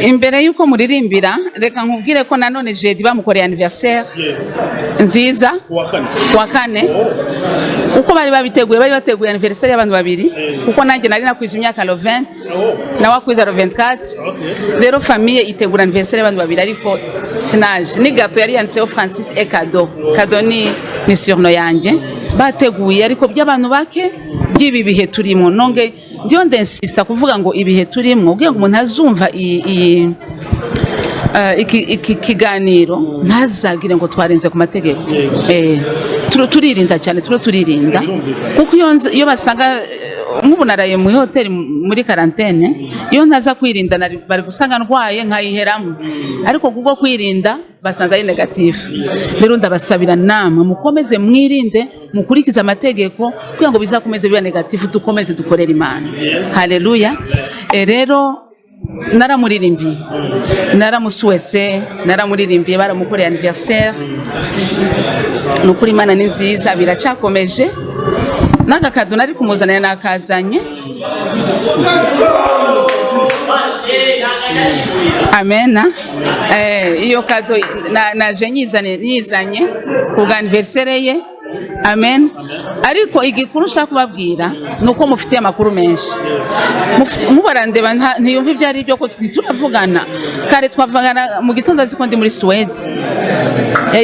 Imbere y'uko muririmbira, reka nkubwire ko nanone jeudi bamukoreye anniversaire nziza. Kuwa kane. Kuwa kane. Uko bari babiteguye, bari bateguye anniversaire y'abantu babiri, kuko nanjye nari nakwije imyaka le 20, nawe akwiza le 24. Rero famille itegura anniversaire y'abantu babiri, ariko sinaje. Ni gâteau yari yanditseho Francis et Cadeau. Cadeau ni surnom yanjye. Bateguye ariko by'abantu bake by'ibi bihe turimo. Nonge ndiyo ndensista kuvuga ngo ibihe turimo, kugira ngo umuntu azumva iyi iki kiganiro ntazagire ngo twarenze ku mategeko. Turirinda cyane, turo turirinda, kuko iyo basanga nk'ubu naraye muri hoteli muri quarantaine, iyo ntaza kwirinda bari gusanga ndwaye nkayiheramo, ariko kubwo kwirinda basanze ari négatif. Rero ndabasabira namwe mukomeze mwirinde, mukurikize amategeko kugira ngo bizakomeze biba négatif, dukomeze dukorere Imana. Haleluya. Rero naramuririmbiye, naramusuwese, naramuririmbiye, baramukoreye anniversaire. Ni ukuri Imana ni nziza, biracyakomeje. N'aka cadeau nari kumuzanira nakazanye. Amena. Iyo cadeau naje nyizanye ku bwa anniversaire ye. Amen. Ariko igikuru nshaka kubabwira ni uko mufitiye amakuru menshi. Mubarandeba ntiyumva ibyo ari byo, ko turavugana kare, twavugana mu gitondo, azi ko ndi muri Suwede.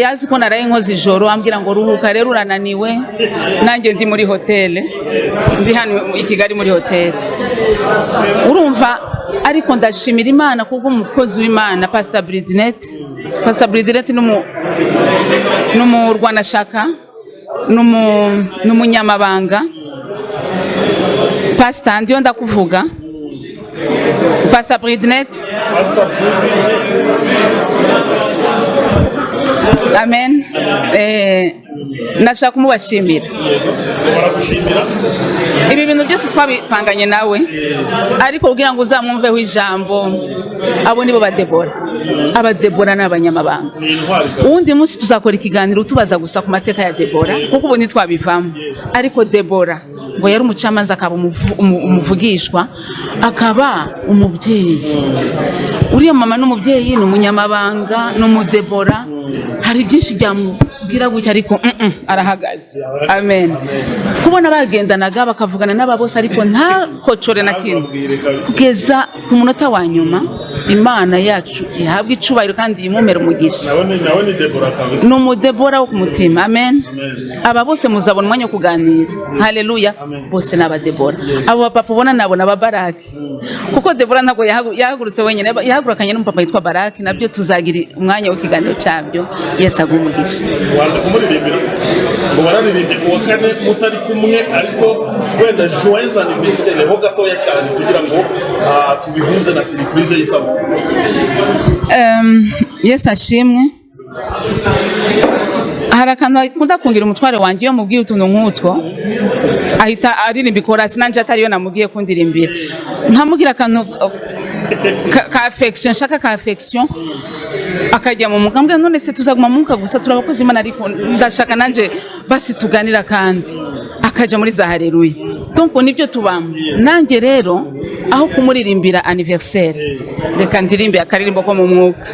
Yazi ko naraye nkoze ijoro, ambwira ngo ruhuka rero urananiwe. Nanjye ndi muri hoteli, ndi hano i Kigali muri hoteli, urumva. Ariko ndashimira Imana kubwo umukozi w'Imana Pastor Bridinet. Pastor Bridinet ni umurwanashaka, ni umunyamabanga. Pastor, ndiyo ndakuvuga, Pastor Bridinet. Amen. Ndashaka kumubashimira. Ibi bintu byose twabipanganye nawe, ariko kugira ngo uzamwumveho ijambo. Abo nibo badebora. Abadebora ni abanyamabanga. Uwundi munsi tuzakora ikiganiro tubaza gusa ku mateka ya Debora, kuko ubu ntitwabivamo. Ariko Debora ngo yari umucamanza, akaba umuvugishwa, akaba umubyeyi. Uriya mama ni umubyeyi, ni umunyamabanga, ni umudebora. Hari byinshi byamubwira gutya, ariko arahagaze. Amen. Kubona bagendanaga bakavugana n'aba bose, ariko nta kocore na kimwe kugeza ku munota wa nyuma. Imana yacu ihabwe icubahiro kandi imumere umugisha. Nawe ni Debora kabisa. Ni umudebora wo ku mutima. Amen. Aba bose muzabona umwanya wo kuganira. Haleluya. Bose ni abadebora. Abo bapapa ubona nabo ni ababaraki, kuko Debora ntabwo yahagurutse wenyine, yahagurukanye n'umupapa witwa Baraki. Nabyo tuzagira umwanya w'ikiganiro cyabyo. Yesu aguhe umugisha. Wanze kumuririmbira ngo bararirimbye kuwa kane mutari kumwe, ariko wenda joyeux anniversaire ho gatoya cyane kugira ngo tubihuze na surprise y'isabukuru. Yesu ashimwe. Hari akantu akunda kungira umutware wanjye, iyo mubwiye utuntu nk'utwo ahita aririmba ikorasi, nanjye atariyo namubwiye kundirimbira. Nkamubwira akantu ka affection, nshaka ka affection, akajya mu mwuka. Mbwira none se tuzaguma mu mwuka gusa? Turi abakozi Imana, ariko ndashaka nanjye basi tuganira, kandi akajya muri za haleluya. Donc nibyo tubamo. Nanjye rero aho kumuririmbira anniversaire, reka ndirimbe akaririmbo ko mu mwuka.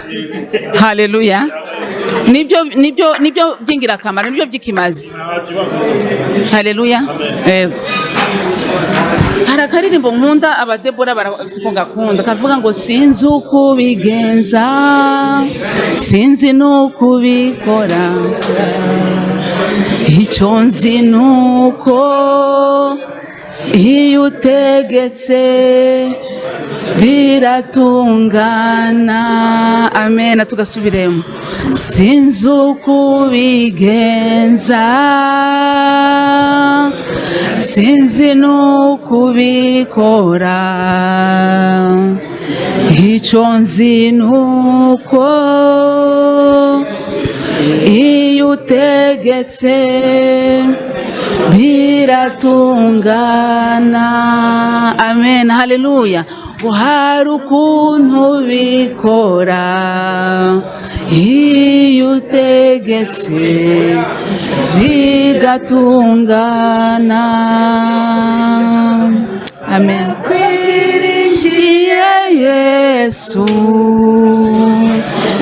Haleluya. Nibyo by'ingirakamaro, nibyo by'ikimazi. Haleluya. Yego. Hari akaririmbo nkunda, abadebora siko ngakunda, kavuga ngo sinzi uko ubigenza, sinzi n'uko ubikora, icyo nzi ni uko iyo utegetse biratungana. Amen. Tugasubiremo: sinzi uko ubigenza, sinzi n'uko ubikora, icyo nzi ni uko iyo utegetse biratungana. Amen. Haleluya. Ngo hari ukuntu ubikora, iyo utegetse bigatungana. Amen. Kwiringiye Yesu,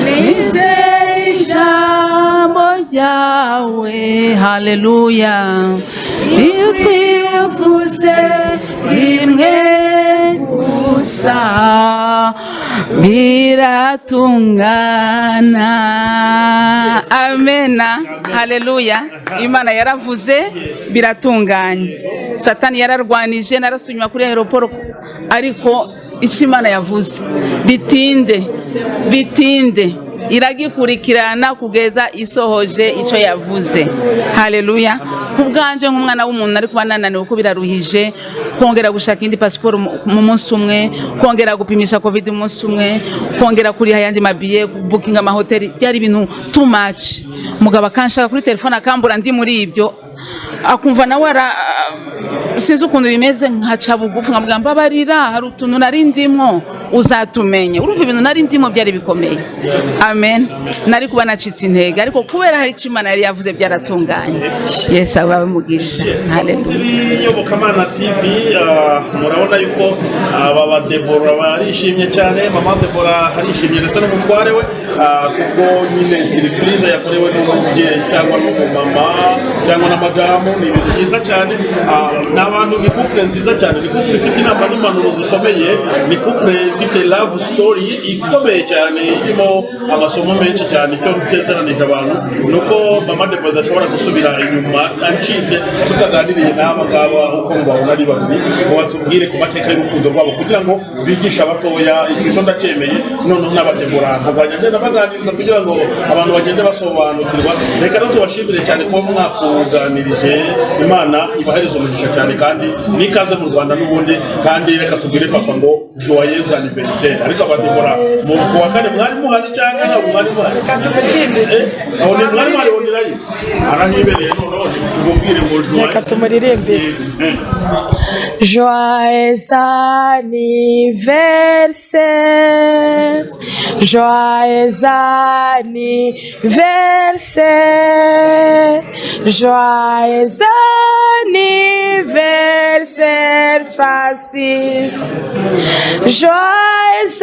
nizeye ijambo ryawe. Haleluya. Iyo twivuze rimwe gusa, biratungana. Amena, haleluya. Imana yaravuze, biratunganye. Satani yararwanije, narasunywa kuri aéroport, ariko icyo Imana yavuze, bitinde bitinde, iragikurikirana kugeza isohoje icyo yavuze. Haleluya. Ku bwanje nk'umwana w'umuntu, ari kuba nananiwe, kuko biraruhije kongera gushaka indi pasiporo mu munsi umwe, kongera gupimisha COVID mu munsi umwe, kongera kuriha ayandi mabiye, bukinga amahoteli. Byari ibintu too much. Mugabo akanshaka kuri telefone akambura, ndi muri ibyo, akumva nawe ara sinzi ukuntu bimeze, nkaca bugufi nkamubwira: "Mbabarira, hari utuntu nari ndimo, uzatumenye." Urumva, ibintu nari ndimo byari bikomeye. Amen. Nari kuba nacitse intege, ariko kubera hari icyo Imana yari yavuze, byaratunganye. Yesu abahe umugisha. Haleluya. Iyobokamana TV, murabona yuko aba badebora barishimye cyane. Mama Debora arishimye ndetse n'umutware we, kuko nyine surprise yakorewe n'umubyeyi cyangwa n'umumama cyangwa na madamu ni ibintu byiza cyane. Ni abantu, ni couple nziza cyane, ni couple ifite inama n'impanuro zikomeye, ni couple ifite love story ikomeye cyane, irimo amasomo menshi cyane. Icyo nsezeranije abantu ni uko mama Debora adashobora gusubira inyuma acitse tutaganiriye n'aba ngaba uko mubabona ari babiri, ngo batubwire ku mateka y'urukundo rwabo kugira ngo bigishe abatoya. Icyo cyo ndacyemeye. Noneho n'abadebora nkazajya ngenda baganiriza kugira ngo abantu bagende basobanukirwa. Reka rero tubashimire cyane kuba mwakuganirije. Imana ibahereze umugisha cyane, kandi n'ikaze mu Rwanda n'ubundi. Kandi reka tubwire papa ngo joyeux anniversaire. Ariko abadebora, mu ku wa kane mwari muhari cyangwa ntabwo mwari muhari? Reka tumutsindire. Aho ni mwari muhari? Wongerayo arahibereye. Noneho tumubwire ngo joyeux. Reka tumuririmbire. Joyeux anniversaire, joyeux anniversaire, joyeux anniversaire Francis, joyeux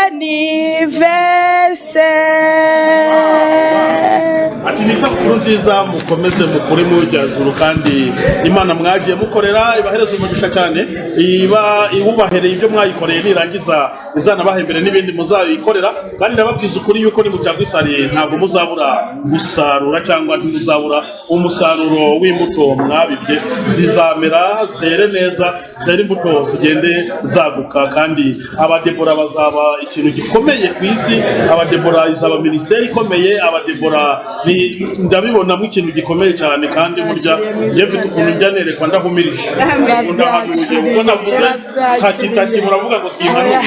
anniversaire. Ati ni isabukuru nziza, mukomeze mukure mu juru, kandi Imana mwagiye mukorera ibahereza umugisha cyane, iba iwubahereye ibyo mwayikoreye, nirangiza izanabahembere n'ibindi muzayikorera. Kandi ndababwiza ukuri yuko nimutagwisariye, ntabwo muzabura gusarura cyangwa ntimuzabura umusaruro w'imbuto mwabibye. Zizamera, zere neza, zere imbuto, zigende zaguka, kandi abadebora bazaba ikintu gikomeye ku isi. Abadebora izaba minisiteri ikomeye. Abadebora ni ndabibonamo ikintu gikomeye cyane. Kandi burya njye mfite ukuntu njya nerekwa, ndahumirije, ndahanuye ubwo navuze takitaki, muravuga ngo simpanuye.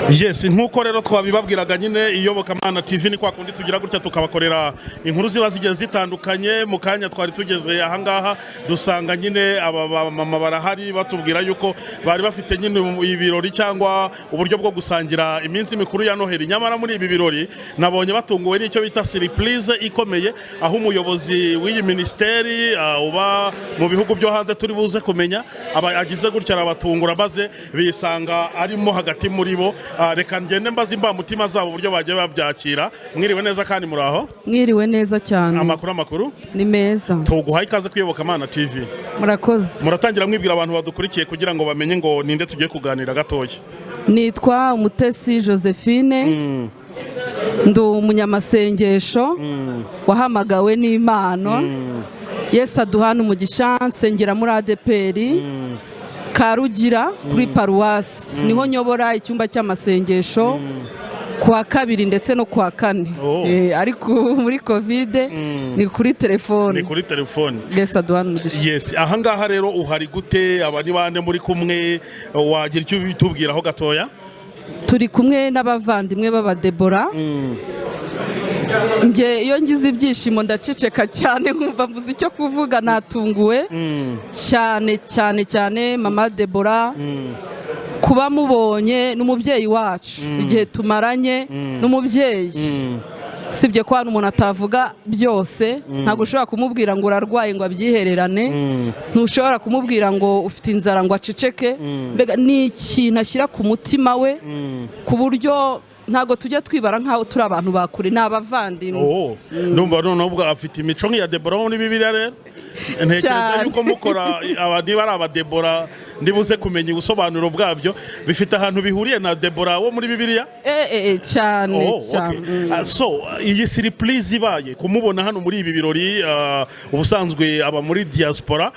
Yes, nk'uko rero twabibabwiraga nyine, Iyobokamana TV ni kwa kundi tugira gutya tukabakorera inkuru ziba zigiye zitandukanye. Mu kanya twari tugeze ahangaha, dusanga nyine aba bamama barahari, batubwira yuko bari bafite nyine ibirori cyangwa uburyo bwo gusangira iminsi mikuru ya Noheli. Nyamara muri ibi birori nabonye batunguwe n'icyo bita surprise ikomeye, aho umuyobozi w'iyi minisiteri uba mu bihugu byo hanze, turi buze kumenya, aba agize gutya arabatungura, maze bisanga arimo hagati muri bo. Reka ngende mbaze imbamutima zabo uburyo bagiye babyakira. Mwiriwe neza kandi muraho? Mwiriwe neza cyane. Amakuru, amakuru? Ni meza. Tuguhaye ikaze kuyoboka TV. Murakoze. Muratangira mwibwira abantu badukurikiye kugira ngo bamenye ngo ninde tugiye kuganira gatoya. Nitwa Umutesi Josephine, ndi umunyamasengesho wahamagawe n'Imana. Yesu aduhana umugisha. Nsengera muri ADEPR Karugira kuri paruwasi, niho nyobora icyumba cy'amasengesho kuwa kabiri ndetse no kuwa kane. Oh. Ariko muri COVID ni kuri telefone. Ni kuri telefone. Yesu aduhana umugisha. Yes, ahangaha rero uhari gute? Aba ni bande muri kumwe? Wagira icyo ubitubwiraho gatoya? Turi kumwe n'abavandimwe b'abadebora. Nge iyo ngize ibyishimo ndaceceka cyane, nkumva mbuze icyo kuvuga. Natunguwe cyane cyane cyane. Mama Debora, kuba mubonye, n'umubyeyi wacu, igihe tumaranye n'umubyeyi. Sibye ko hano umuntu atavuga byose. Ntabwo ushobora kumubwira ngo urarwaye ngo abyihererane, ntushobora kumubwira ngo ufite inzara ngo aceceke. Mbega ni ikintu ashyira ku mutima we, ku buryo ntabwo tujya twibara nk'aho turi abantu ba kure, ni abavandimwe. Oh, ndumva noneho ubwo afite imico nk'iya Debora wo muri Bibiliya. Rero ntekereza yuko mukora niba ari abadebora, ndibuze kumenya ubusobanuro bwabyo, bifite ahantu bihuriye na Debora wo muri Bibiliya. Cyane. Oh, Cyane. okay. So iyi surprise ibaye kumubona hano muri ibi birori, ubusanzwe aba muri diaspora,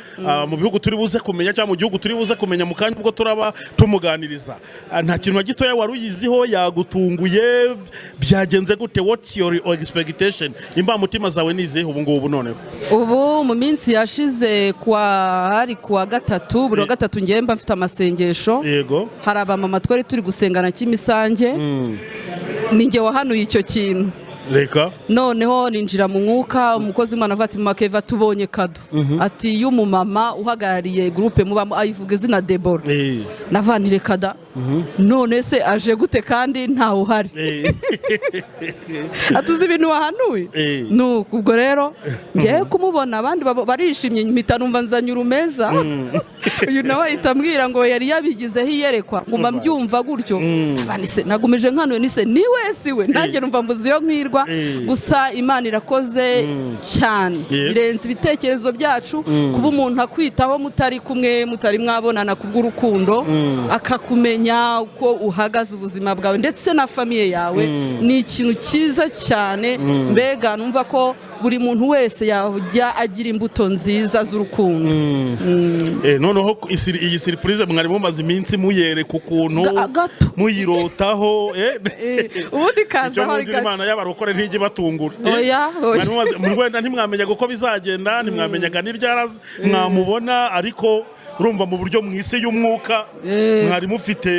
mu bihugu turi buze kumenya cyangwa mu gihugu turi buze kumenya mu kanya ubwo turaba tumuganiriza. Nta kintu na gitoya wari uyiziho? Yagutunguye? Byagenze gute? What's your expectation? Imbamutima zawe ni izihe ubu ngubu noneho? Ubu mu minsi yashize, kuwa hari kuwa gatatu, buri wa gatatu ngewe mba mfite amasengesho. Hari abamama twari turi gusengana Kimisange, ni njye wahanuye icyo kintu. Reka. Noneho ninjira mu mwuka, umukozi w'Imana avuga ati: "Makeva, tubonye cadeau," ati y'umumama uhagarariye groupe mubamo, ayivuga izina Debora. Navanire kada, none se aje gute kandi ntawe uhari? Atuzi ibintu wahanuye. Nuko ubwo rero ngewe kumubona, abandi barishimye, mpita numva nzanye urumeza. Uyu nawe ahita ambwira ngo yari yabigizeho iyerekwa, ngo mba mbyumva gutyo. Abandi se nagumije nkanuye nise niwe si we, nanjye numva mbuze iyo nkwirwa. Gusa Imana irakoze cyane, birenze ibitekerezo byacu. Kuba umuntu akwitaho mutari kumwe, mutari mwabonana, kubw'urukundo akakumenya uko uhagaze, ubuzima bwawe ndetse na famille yawe, ni ikintu cyiza cyane. Mbega numva ko buri muntu wese yajya agira imbuto nziza z'urukundo. Noneho iyi surprise mwari mumaze iminsi muyereka ukuntu Gato. muyirotaho? Ubundi kaza Icyo aho ari nkundira Imana gake. y'abarokore ntijya ibatungura. Oya, oya. Mwari wenda ntimwamenyaga uko bizagenda, ntimwamenyaga n'iryaraza mwamubona, ariko urumva mu buryo mu isi y'umwuka mwari mufite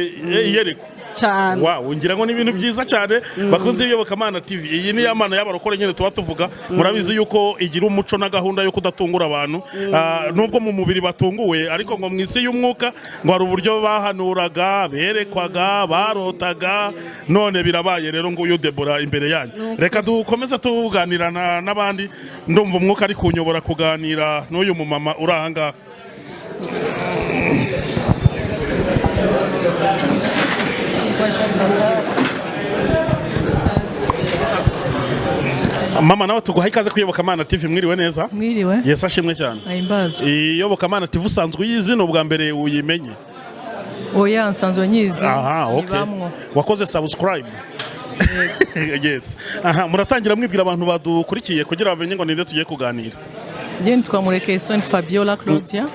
iyerekwa. Cyane. Wow, ngira ngo ni ibintu byiza cyane. Bakunze Iyobokamana TV, iyi ni ya mana y'abarokore nyine tuba tuvuga. Murabizi yuko igira umuco na gahunda yo kudatungura abantu. Nubwo mu mubiri batunguwe, ariko ngo mu isi y'umwuka ngo hari uburyo bahanuraga, berekwaga, barotaga. None birabaye rero, nguyu Debora imbere yanyu. Reka dukomeze tuganira n'abandi. Ndumva umwuka ari kunyobora kuganira n'uyu mumama uri aha ngaha. Mama, nawe tuguha ikaze ku Iyobokamana TV. Mwiriwe neza? Mwiriwe. Yesu ashimwe cyane. Ahimbazwe. Iyobokamana TV usanzwe uyizi? Ni ubwa mbere uyimenye? Oya, nsanzwe nyizi. Aha, okay. Nibamwo. Wakoze subscribe? Yes. Aha, muratangira mwibwira abantu badukurikiye kugira bamenye ngo ninde tugiye kuganira. Njye nitwa Murekeyisoni Fabiola Claudia,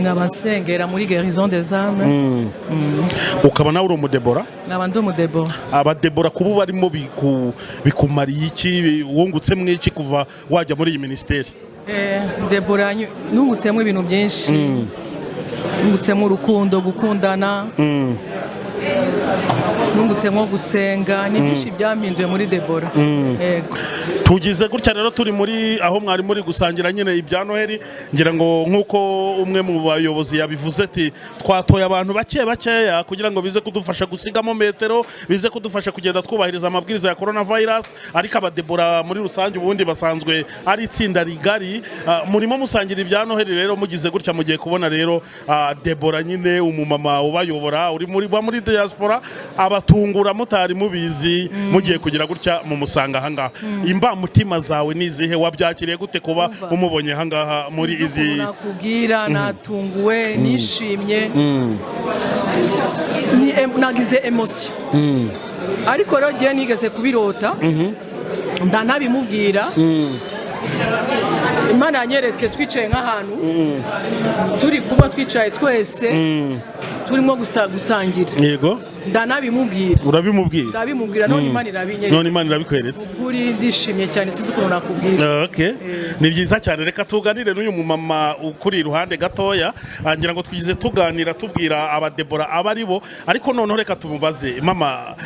nkaba nsengera muri Guérison des Âmes. Ukaba nawe uri umudebora? Nkaba ndi umudebora. Abadebora kuba barimo bikumariye iki? Wungutsemo iki kuva wajya muri iyi minisiteri? Debora, nungutsemo ibintu byinshi. Nungutsemo urukundo, gukundana, nungutsemo gusenga. Ni byinshi byampinduye muri Debora, yego. Tugize gutya rero, turi muri aho mwari muri gusangira nyine ibya Noheli. Ngira ngo nk'uko umwe mu bayobozi yabivuze ati twatoye abantu bake bakeya kugira ngo bize kudufasha gusigamo metero, bize kudufasha kugenda twubahiriza amabwiriza ya corona virus. Ariko abadebora muri rusange ubundi basanzwe ari itsinda rigari. Murimo musangira ibya Noheli rero, mugize gutya mugiye kubona rero Debora nyine, umumama ubayobora uri muri muri diaspora, abatungura mutari mubizi. Mugiye kugira gutya mumusanga ahangaha. Imbamutima zawe ni izihe? Wabyakiriye gute kuba Umva. umubonye ahangaha muri Sinzi izi? ukuntu nakubwira, natunguwe, nishimye, nagize émotion. Ariko rero ngewe nigeze kubirota, ndanabimubwira. Imana yanyeretse twicaye nk'ahantu, turi kumwe, twicaye twese, turimo gusangira. Ndanabimubwira. Urabimubwira? Ndabimubwira, none Imana irabinyeretse. None Imana irabikweretse. Ukuri ndishimye cyane, sinzi ukuntu nakubwira. Okay. Ni byiza cyane. Reka tuganire n'uyu mumama ukuri iruhande gatoya. Ngira ngo twigize tuganira tubwira abadebora aba ari bo, ariko noneho reka tumubaze. Mama,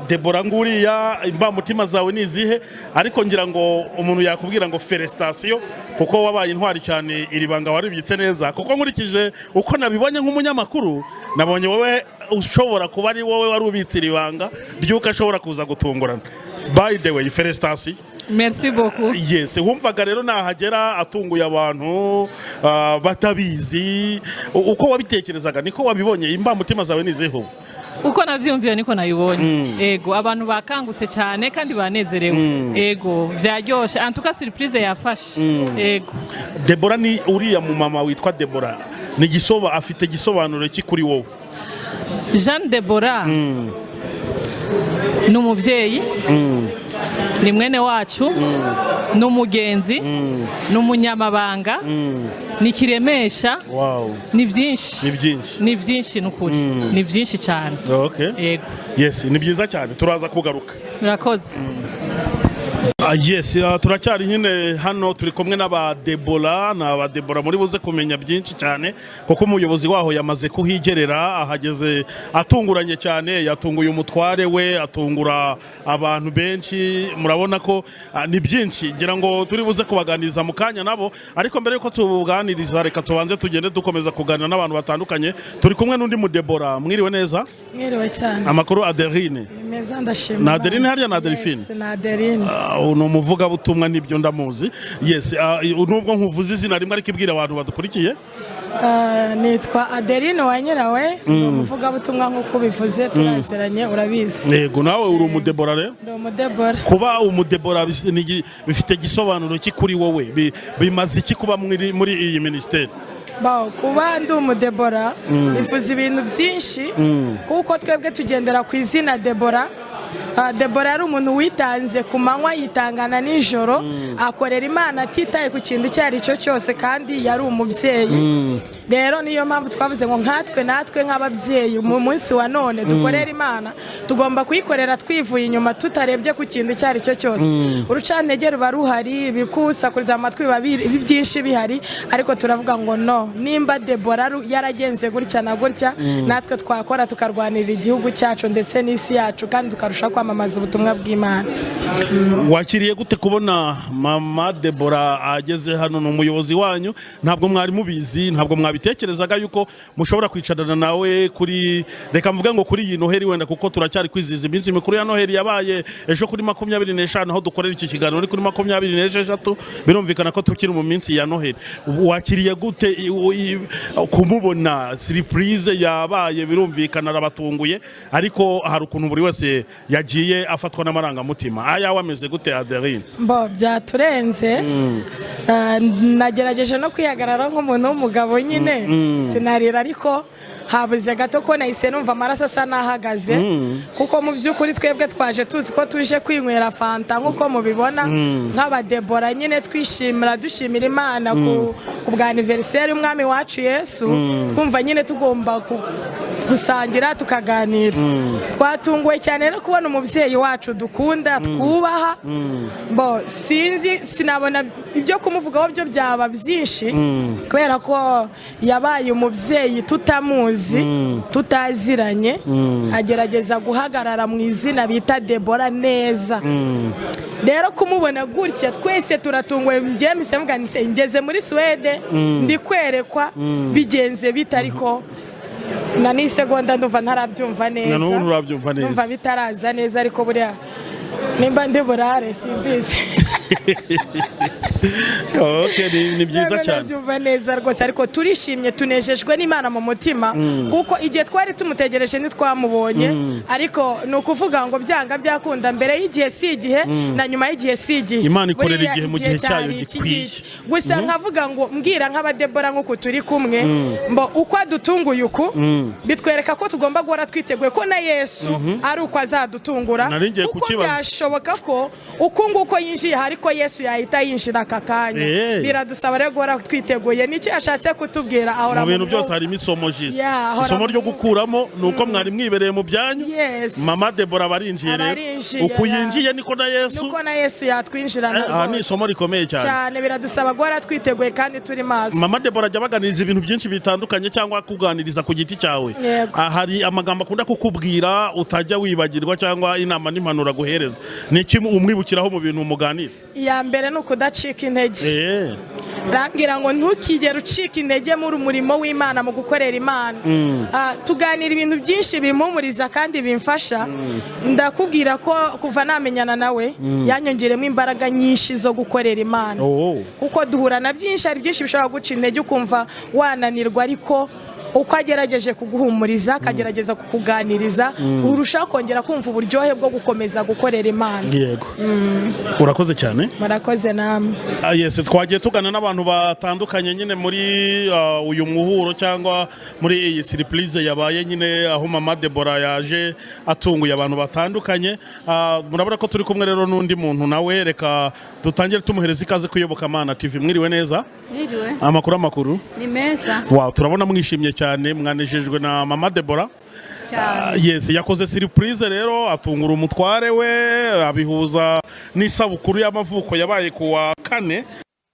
Debora nguriya, imbamutima zawe ni izihe? Ariko ngira ngo umuntu yakubwira ngo félicitations, kuko wabaye intwari cyane, iri banga waribitse neza, kuko nkurikije uko nabibonye nk'umunyamakuru. Nabonye wowe ushobora kuba ari wowe wari ubitse iri banga ry'uko ashobora kuza gutungurana. By the way, félicitations. Merci beaucoup. Yes, wumvaga rero nahagera atunguye abantu batabizi. Uko wabitekerezaga niko wabibonye? Imbamutima zawe niziho? Uko navyumviye niko nabibonye. Ego, abantu bakangutse cyane kandi banezerewe. Ego, vyaryoshe, en tout cas surprise yafashe. Ego. Debora, ni uriya mu mama witwa Debora, ni gisoba afite igisobanuro ki kuri wowe? Jeanne Deborah ni umubyeyi, ni mwene wacu, ni umugenzi, ni umunyamabanga, ni kiremesha. Ni byinshi. Ni byinshi. Ni byinshi, ni ukuri, ni byinshi cyane. Yego. Yes, ni byiza cyane, turaza kugaruka. Murakoze. Yes, turacyari nyine hano, turi kumwe n'aba Debora. Ni aba Debora muri buze kumenya byinshi cyane, kuko umuyobozi waho yamaze kuhigerera, ahageze atunguranye cyane. Yatunguye umutware we, atungura abantu benshi. Murabona ko ni byinshi, ngira ngo turi buze kubaganiriza mu kanya nabo. Ariko mbere yuko tubuganiriza, reka tubanze tugende dukomeza kuganira n'abantu batandukanye. Turi kumwe n'undi mu Debora. Mwiriwe neza? Mwiriwe cyane. Amakuru, Adeline? Ni meza, ndashima. Ni Adeline Imana. harya, ni Adelphine? Yes, ni Adeline. Ni umuvugabutumwa, nibyo, ndamuzi. Yes, nubwo nkuvuze izina rimwe, ariko ibwira abantu badukurikiye. Nitwa Adeline wa Nyirawe, ndi umuvugabutumwa nk'uko ubivuze, turaziranye, urabizi. Yego, nawe uri umudebora rero? Ndi umudebora. Kuba umudebora bifite igisobanuro ki kuri wowe? Bimaze iki kuba muri iyi minisiteri? Bawo, kuba ndi umudebora bivuze ibintu byinshi, kuko twebwe tugendera ku izina Debora. Debora yari umuntu witanze ku manywa, yitangana nijoro, akorera Imana atitaye ku kintu icyo ari cyo cyose, kandi yari umubyeyi. Rero niyo mpamvu twavuze ngo nkatwe, natwe nk'ababyeyi, mu munsi wa none dukorera Imana, tugomba kuyikorera twivuye inyuma, tutarebye ku kintu icyo ari cyo cyose. Urucantege ruba ruhari, ibikusakuriza amatwi biba byinshi bihari, ariko turavuga ngo no nimba Debora yaragenze gutya na gutya, natwe twakora tukarwanirira igihugu cyacu ndetse n'isi yacu, kandi tukarushaho kwamamaza ubutumwa bw'Imana. Wakiriye gute kubona mama Debora ageze hano? Ni umuyobozi wanyu, ntabwo mwari mubizi, ntabwo mwabitekerezaga yuko mushobora kwicarana nawe kuri, reka mvuge ngo kuri iyi Noheli wenda, kuko turacyari kwizihiza iminsi mikuru ya Noheli yabaye ejo kuri 25. Aho dukorera iki kiganiro ni kuri 26, birumvikana ko tukiri mu minsi ya Noheli. Ubu wakiriye gute kumubona? Surprise yabaye, birumvikana arabatunguye, ariko hari ukuntu buri wese yagiye afatwa n'amarangamutima. Ayawe ameze gute, Adeline? Mbo byaturenze. Nagerageje no kwihagarara nk'umuntu w'umugabo nyine, sinarira, ariko habuze gato ko nahise numva amaraso asa n'ahagaze, kuko mu by'ukuri twebwe twaje tuzi ko tuje kwinywera fanta nk'uko mubibona, nk'abadebora nyine, twishimira, dushimira Imana ku bwa anniversaire y'umwami wacu Yesu, twumva nyine tugomba gusangira tukaganira. Twatunguwe cyane no kubona umubyeyi wacu dukunda, twubaha. Bo sinzi, sinabona ibyo kumuvugaho, byo byaba byinshi, kubera ko yabaye umubyeyi tutamuzi, tutaziranye, agerageza guhagarara mu izina bita Debora neza. Rero kumubona gutya, twese turatunguwe. Njyewe mpise mvuga nti ngeze muri Suwede, ndi kwerekwa bigenze bite? Ariko na n'isegonda ndumva ntarabyumva neza. Na n'ubu nturabyumva neza. Ndumva bitaraza neza, ariko buriya nimba ndi burare simbizi. Okay, ni byiza Ntabwo cyane. ndabyumva neza rwose, ariko turishimye, tunejejwe n'Imana mu mutima, kuko igihe twari tumutegereje ntitwamubonye. Ariko ni ukuvuga ngo byanga byakunda, mbere y'igihe si igihe, na nyuma y'igihe si igihe. Imana ikorera Buriya igihe mu gihe cyayo cyari iki gikwiye. ngiki. Gusa nkavuga ngo mbwira nk'abadebora, nk'uku turi kumwe, mbo uko adutunguye uku, bitwereka ko tugomba guhora twiteguye, ko na Yesu ari uko azadutungura. Nari ngiye Kuko kukibaza. byashoboka ko uku nguko yinjiye, ariko Yesu yahita yinjira aka kanya. Biradusaba rero guhora twiteguye. Nicyo yashatse kutubwira, ahora Mu bintu mu byose mwuka. harimo isomo jiswe. Yeah, ahora Isomo mu ryo mwuka. gukuramo ni uko mwari mwibereye mu byanyu. Yes. Mama Debora barinjiye rero. Abarinjiye, Uku yeah. yinjiye niko na Yesu Nuko na Yesu yatwinjirana. Aha ni Rwose. isomo rikomeye cyane. Cyane, biradusaba guhora twiteguye kandi turi maso. Mama Debora ajya abaganiriza ibintu byinshi bitandukanye cyangwa akuganiriza ku giti cyawe? Yego. Hari amagambo akunda kukubwira utajya wibagirwa, cyangwa inama n'impanuro aguhereza? Ni iki umwibukiraho mu bintu muganira? Iya mbere ni ukudacika intege. Arambwira ngo ntukigere ucika intege muri umurimo w'Imana, mu gukorera Imana. Tuganira ibintu byinshi bimpumuriza kandi bimfasha. Ndakubwira ko kuva namenyana nawe yanyongeremo imbaraga nyinshi zo gukorera Imana, kuko duhura na byinshi, hari byinshi bishobora guca intege ukumva wananirwa, ariko uko agerageje kuguhumuriza, akagerageza kukuganiriza, urushaho kongera kumva uburyohe bwo gukomeza gukorera Imana. Yego, urakoze cyane. Murakoze namwe. Yes, twagiye tugana n'abantu batandukanye nyine muri uyu muhuro cyangwa muri iyi surprise yabaye nyine, aho mama Debora yaje atunguye abantu batandukanye. Murabona ko turi kumwe rero n'undi muntu nawe, reka dutangire tumuhereza ikaze ku Iyobokamana TV. Mwiriwe neza? Niriwe. Amakuru, amakuru? Ni meza. Wow, turabona mwishimye cyane, mwanejejwe na mama Debora. Cyane. Yes, yakoze surprise rero, atungura umutware we, abihuza n'isabukuru y'amavuko yabaye ku wa kane,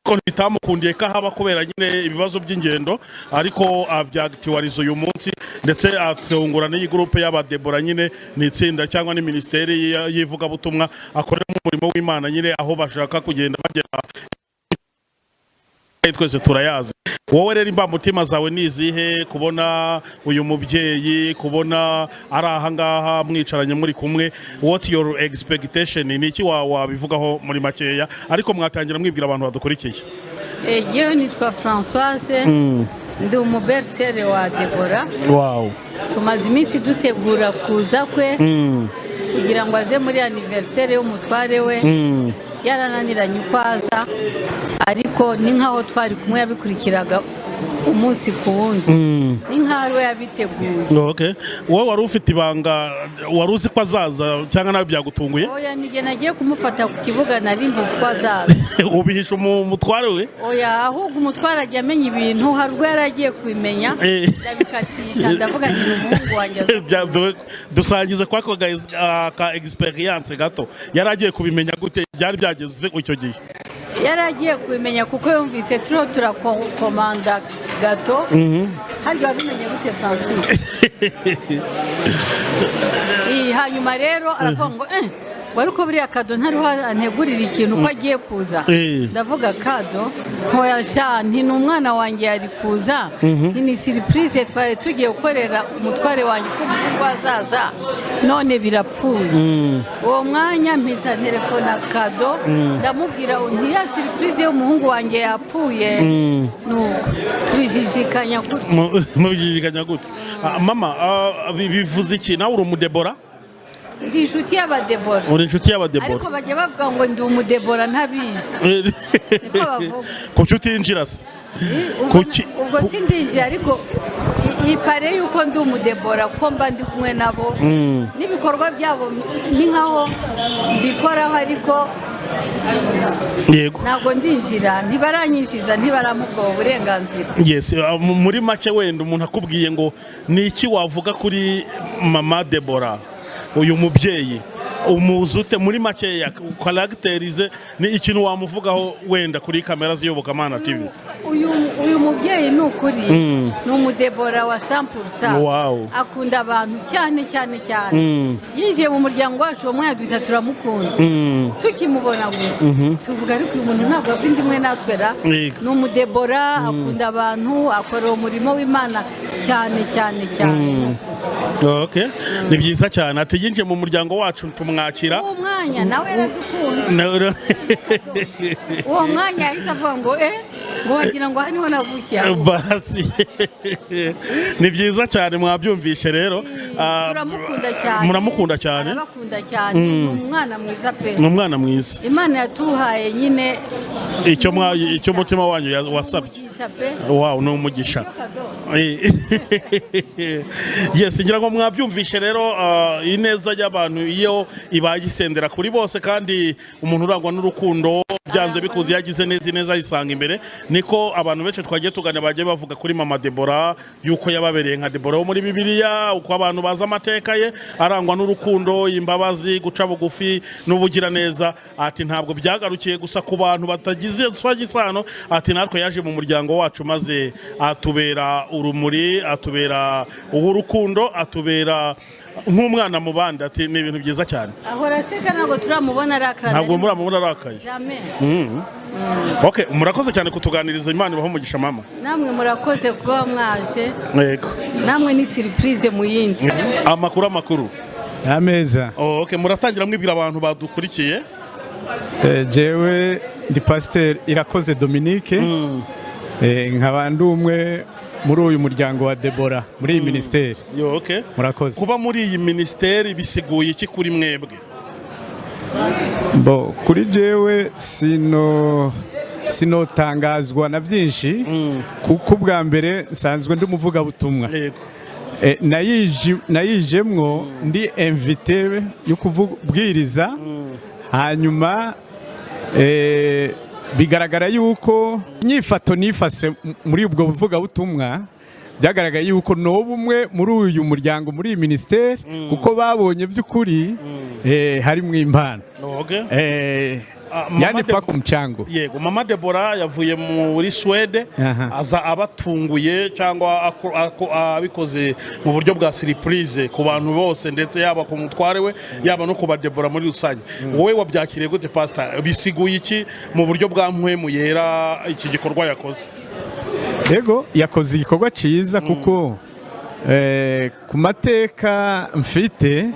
ko bitamukundiye ko ahaba kubera nyine ibibazo by'ingendo, ariko abyaktiwariza uyu munsi, ndetse atungura n'iyi groupe y'abadebora nyine, ni itsinda cyangwa ni minisiteri y'ivugabutumwa akoreramo umurimo w'Imana nyine, aho bashaka kugenda bagera twese turayazi. Wowe rero imbamutima zawe ni izihe kubona uyu mubyeyi, kubona ari ahangaha mwicaranye muri kumwe? What your expectation? Ni iki wabivugaho muri makeya? Ariko mwatangira mwibwira abantu badukurikiye. Yewe, nitwa Françoise, ndi umubelle-sœur wa Debora. Tumaze iminsi dutegura kuza kwe kugira ngo aze muri anniversaire y'umutware we. Yarananiranye uko aza, ariko ni nkaho twari kumwe, yabikurikiraga umunsi ku wundi, ni nkaho we yabiteguye. Okay. Wowe wari ufite ibanga, wari uzi ko azaza cyangwa nawe byagutunguye? Oya, nijye nagiye kumufata ku kibuga, nari mbizi ko azaza. Ubihisha umutware we? Oya, ahubwo umutware ajya amenya ibintu, hari ubwo yari agiye kubimenya, ndabikatisha, ndavuga nti ni umuhungu wanjye aza. Dusangize kwa ako ka experience gato. Yari agiye kubimenya gute? Byari byageze icyo gihe? Yari agiye kubimenya kuko yumvise turiho turakomanda gâteau. Harya wabimenye gute, Francis? Hanyuma rero aravuga ngo wari uko buriya kado ntariho antegurira ikintu ko agiye kuza. Ndavuga kado ntoya sha, nti ni umwana wanjye yari kuza, nti ni surprise twari tugiye gukorera umutware wanjye ko umuhungu azaza, none birapfuye. Uwo mwanya mpita telefona kado, ndamubwira nti ya surprise y'umuhungu wanjye yapfuye. Nuko tubijijikanya gutya. Mubijijikanya gutya. Mama, bivuze iki? Nawe uri umudebora? Ndi inshuti y'abadebora. Uri inshuti y'abadebora. Ariko bajya bavuga ngo ndi umudebora ntabizi, niko bavuga. Kuki utinjira se? Ubwo sindinjira, ariko ipare yuko ndi umudebora ko mba ndi kumwe nabo n'ibikorwa byabo ni nkaho mbikoraho, ariko ntabwo ndinjira, ntibaranyinjiza, ntibarampa ubwo burenganzira. Yes, muri make wenda umuntu akubwiye ngo ni iki wavuga kuri mama Debora, uyu mubyeyi umuzi ute? Muri makeya caractère, ni ikintu wamuvugaho wenda kuri kamera z'Iyobokamana TV. Uyu mubyeyi ni ukuri ni umudebora wa 100%. Akunda abantu cyane cyane cyane. Yinjiye mu muryango wacu uwo mwanya duhita turamukunda. Tukimubona gusa tuvuga ariko uyu muntu ntabwo ava indi imwe natwe ra. Ni umudebora, akunda abantu, akora umurimo w'Imana cyane cyane cyane. Okay. Ni byiza cyane, ati yinjiye mu muryango wacu tumwakira. Uwo mwanya nawe yaradukunda. Uwo mwanya yahise avuga ngo ngo wagira ngo aha niho navukiye ahubwo. Basi ni byiza cyane, mwabyumvishe rero. Turamukunda cyane. Muramukunda cyane. Arabakunda cyane, ni umwana mwiza pe. Ni umwana mwiza. Imana yatuhaye nyine. Icyo umutima wanyu wasabye. Umugisha pe. Wow, ni umugisha. Yes, ngira ngo mwabyumvishe rero, ineza y'abantu iyo ibaye isendera kuri bose, kandi umuntu urangwa n'urukundo byanze bikunze iyo agize neza, ineza ayisanga imbere. Niko abantu benshi twagiye tugana bagiye bavuga kuri mama Debora, yuko yababereye nka Debora wo muri Bibiliya, uko abantu bazi amateka ye, arangwa n'urukundo, imbabazi, guca bugufi n'ubugiraneza. Ati ntabwo byagarukiye gusa ku bantu batagize isano, ati natwe yaje mu muryango wacu maze atubera urumuri, atubera uw'urukundo, atubera Nk'umwana mu bandi, ati ni ibintu byiza cyane. Ahora aseka, ntabwo turamubona arakara. Ntabwo muramubona arakaye. Jamais. Okay, murakoze cyane kutuganiriza. Imana ibahe umugisha, mama. Namwe murakoze kuba mwaje. Yego. Namwe ni surprise mu yindi. Amakuru, amakuru? Ameza. Oh, okay, muratangira mwibwira abantu badukurikiye. Jewe ndi Pasiteri Irakoze Dominique, nkaba ndi umwe muri uyu muryango wa Debora, muri iyi minisiteri. Yo, okay. Murakoze. Kuba muri iyi minisiteri bisiguye iki kuri mwebwe? Bo, kuri jewe sinotangazwa na byinshi, kuko ubwa mbere nsanzwe ndi umuvugabutumwa. Nayijemwo ndi invité yo kubwiriza, hanyuma bigaragara yuko inyifato nifase muri ubwo buvugabutumwa, byagaragaye yuko noba umwe muri uyu muryango, muri iyi minisiteri, kuko babonye by'ukuri harimo impano. Ah, Mama Yani paka umucango. Yego, mama Debora yavuye muri Swede, aza abatunguye cyangwa abikoze mu buryo bwa surprise ku bantu bose, ndetse yaba ku mutware we, yaba no ku badebora muri rusange. Wowe wabyakiriye gute, pastor? Bisiguye iki mu buryo bwa mpwemu yera, iki gikorwa yakoze? Yego, yakoze igikorwa cyiza, kuko ku mateka mfite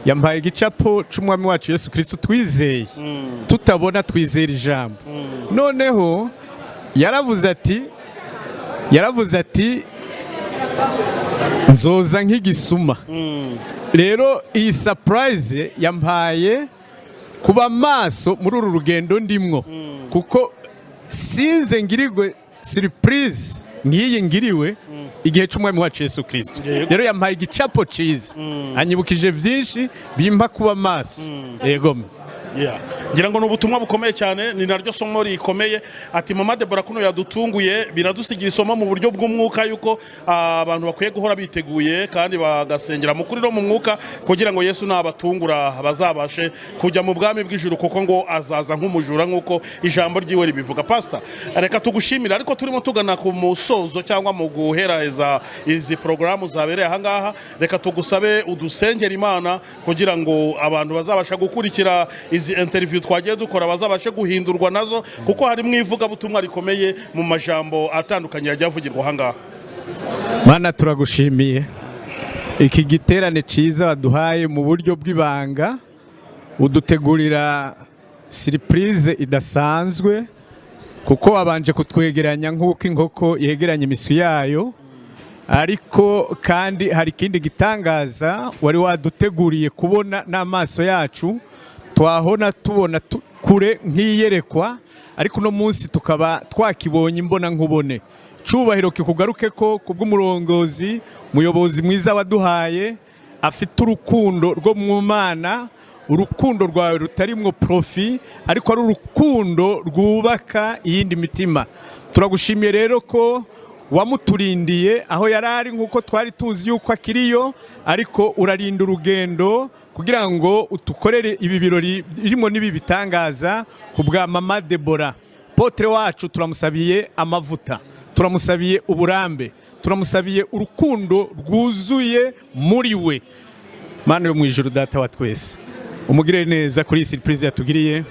yampaye igicapo c'umwami wacu Yesu Kristo twizeye tutabona, twizera ijambo. Noneho yaravuze ati nzoza nk'igisuma. Rero iyi surprise yampaye kuba maso muri uru rugendo ndimwo, kuko sinze ngirigwe surprise nk'iyi ngiriwe igihe cy'umwami wacu Yesu Kristo. Rero yampaye igicapo cyiza, anyibukije byinshi bimpa kuba maso. Yego. Yeah. Ngira ngo ni ubutumwa bukomeye cyane, ni naryo somo rikomeye. Ati mama Debora kuno yadutunguye, biradusigira isomo mu buryo bw'umwuka yuko abantu bakwiye guhora biteguye kandi bagasengera mu kuri no mu mwuka, kugira ngo Yesu nabatungura bazabashe kujya mu bwami bw'ijuru, kuko ngo azaza nk'umujura nk'uko ijambo ryiwe ribivuga. Pastor, reka tugushimire, ariko turimo tugana ku musozo cyangwa mu guheraheza izi porogaramu zabereye ahangaha, reka tugusabe udusengera Imana kugira ngo abantu bazabasha gukurikira izi interview twagiye dukora bazabashe guhindurwa nazo, kuko harimo ivugabutumwa rikomeye mu majambo atandukanye yagiye avugirwa ahangaha. Mana, turagushimiye iki giterane cyiza waduhaye mu buryo bw'ibanga, udutegurira surprise idasanzwe, kuko wabanje kutwegeranya nk'uko inkoko yegeranya imiswi yayo. Ariko kandi hari ikindi gitangaza wari waduteguriye kubona n'amaso yacu, twahona tubona kure nk'iyerekwa, ariko uno munsi tukaba twakibonye imbona nkubone. Cyubahiro kikugaruke ko kubw'umurongozi, umuyobozi mwiza waduhaye, afite urukundo rwo mu Mana, urukundo rwawe rutarimwo profit, ariko ari urukundo rwubaka iyindi mitima. Turagushimiye rero ko wamuturindiye aho yari ari, nk'uko twari tuzi yuko akiriyo, ariko urarinda urugendo kugira ngo utukorere ibi birori birimo n'ibi bitangaza ku bwa mama Debora. Apôtre wacu, turamusabiye amavuta, turamusabiye uburambe, turamusabiye urukundo rwuzuye muri we. Mana yo mu ijuru, Data wa twese, umugire neza kuri iyi surprise yatugiriye,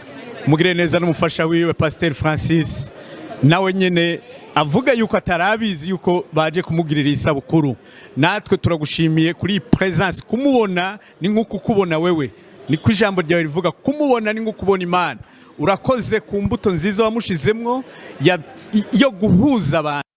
umugire neza n'umufasha wiwe Pasteur Francis, nawe nyine avuga yuko atarabizi yuko baje kumugirira isabukuru. Natwe turagushimiye kuri iyi presence. Kumubona ni nko kukubona wewe, niko ijambo ryawe rivuga, kumubona ni nko kubona Imana. Urakoze ku mbuto nziza wamushizemwo yo guhuza abantu.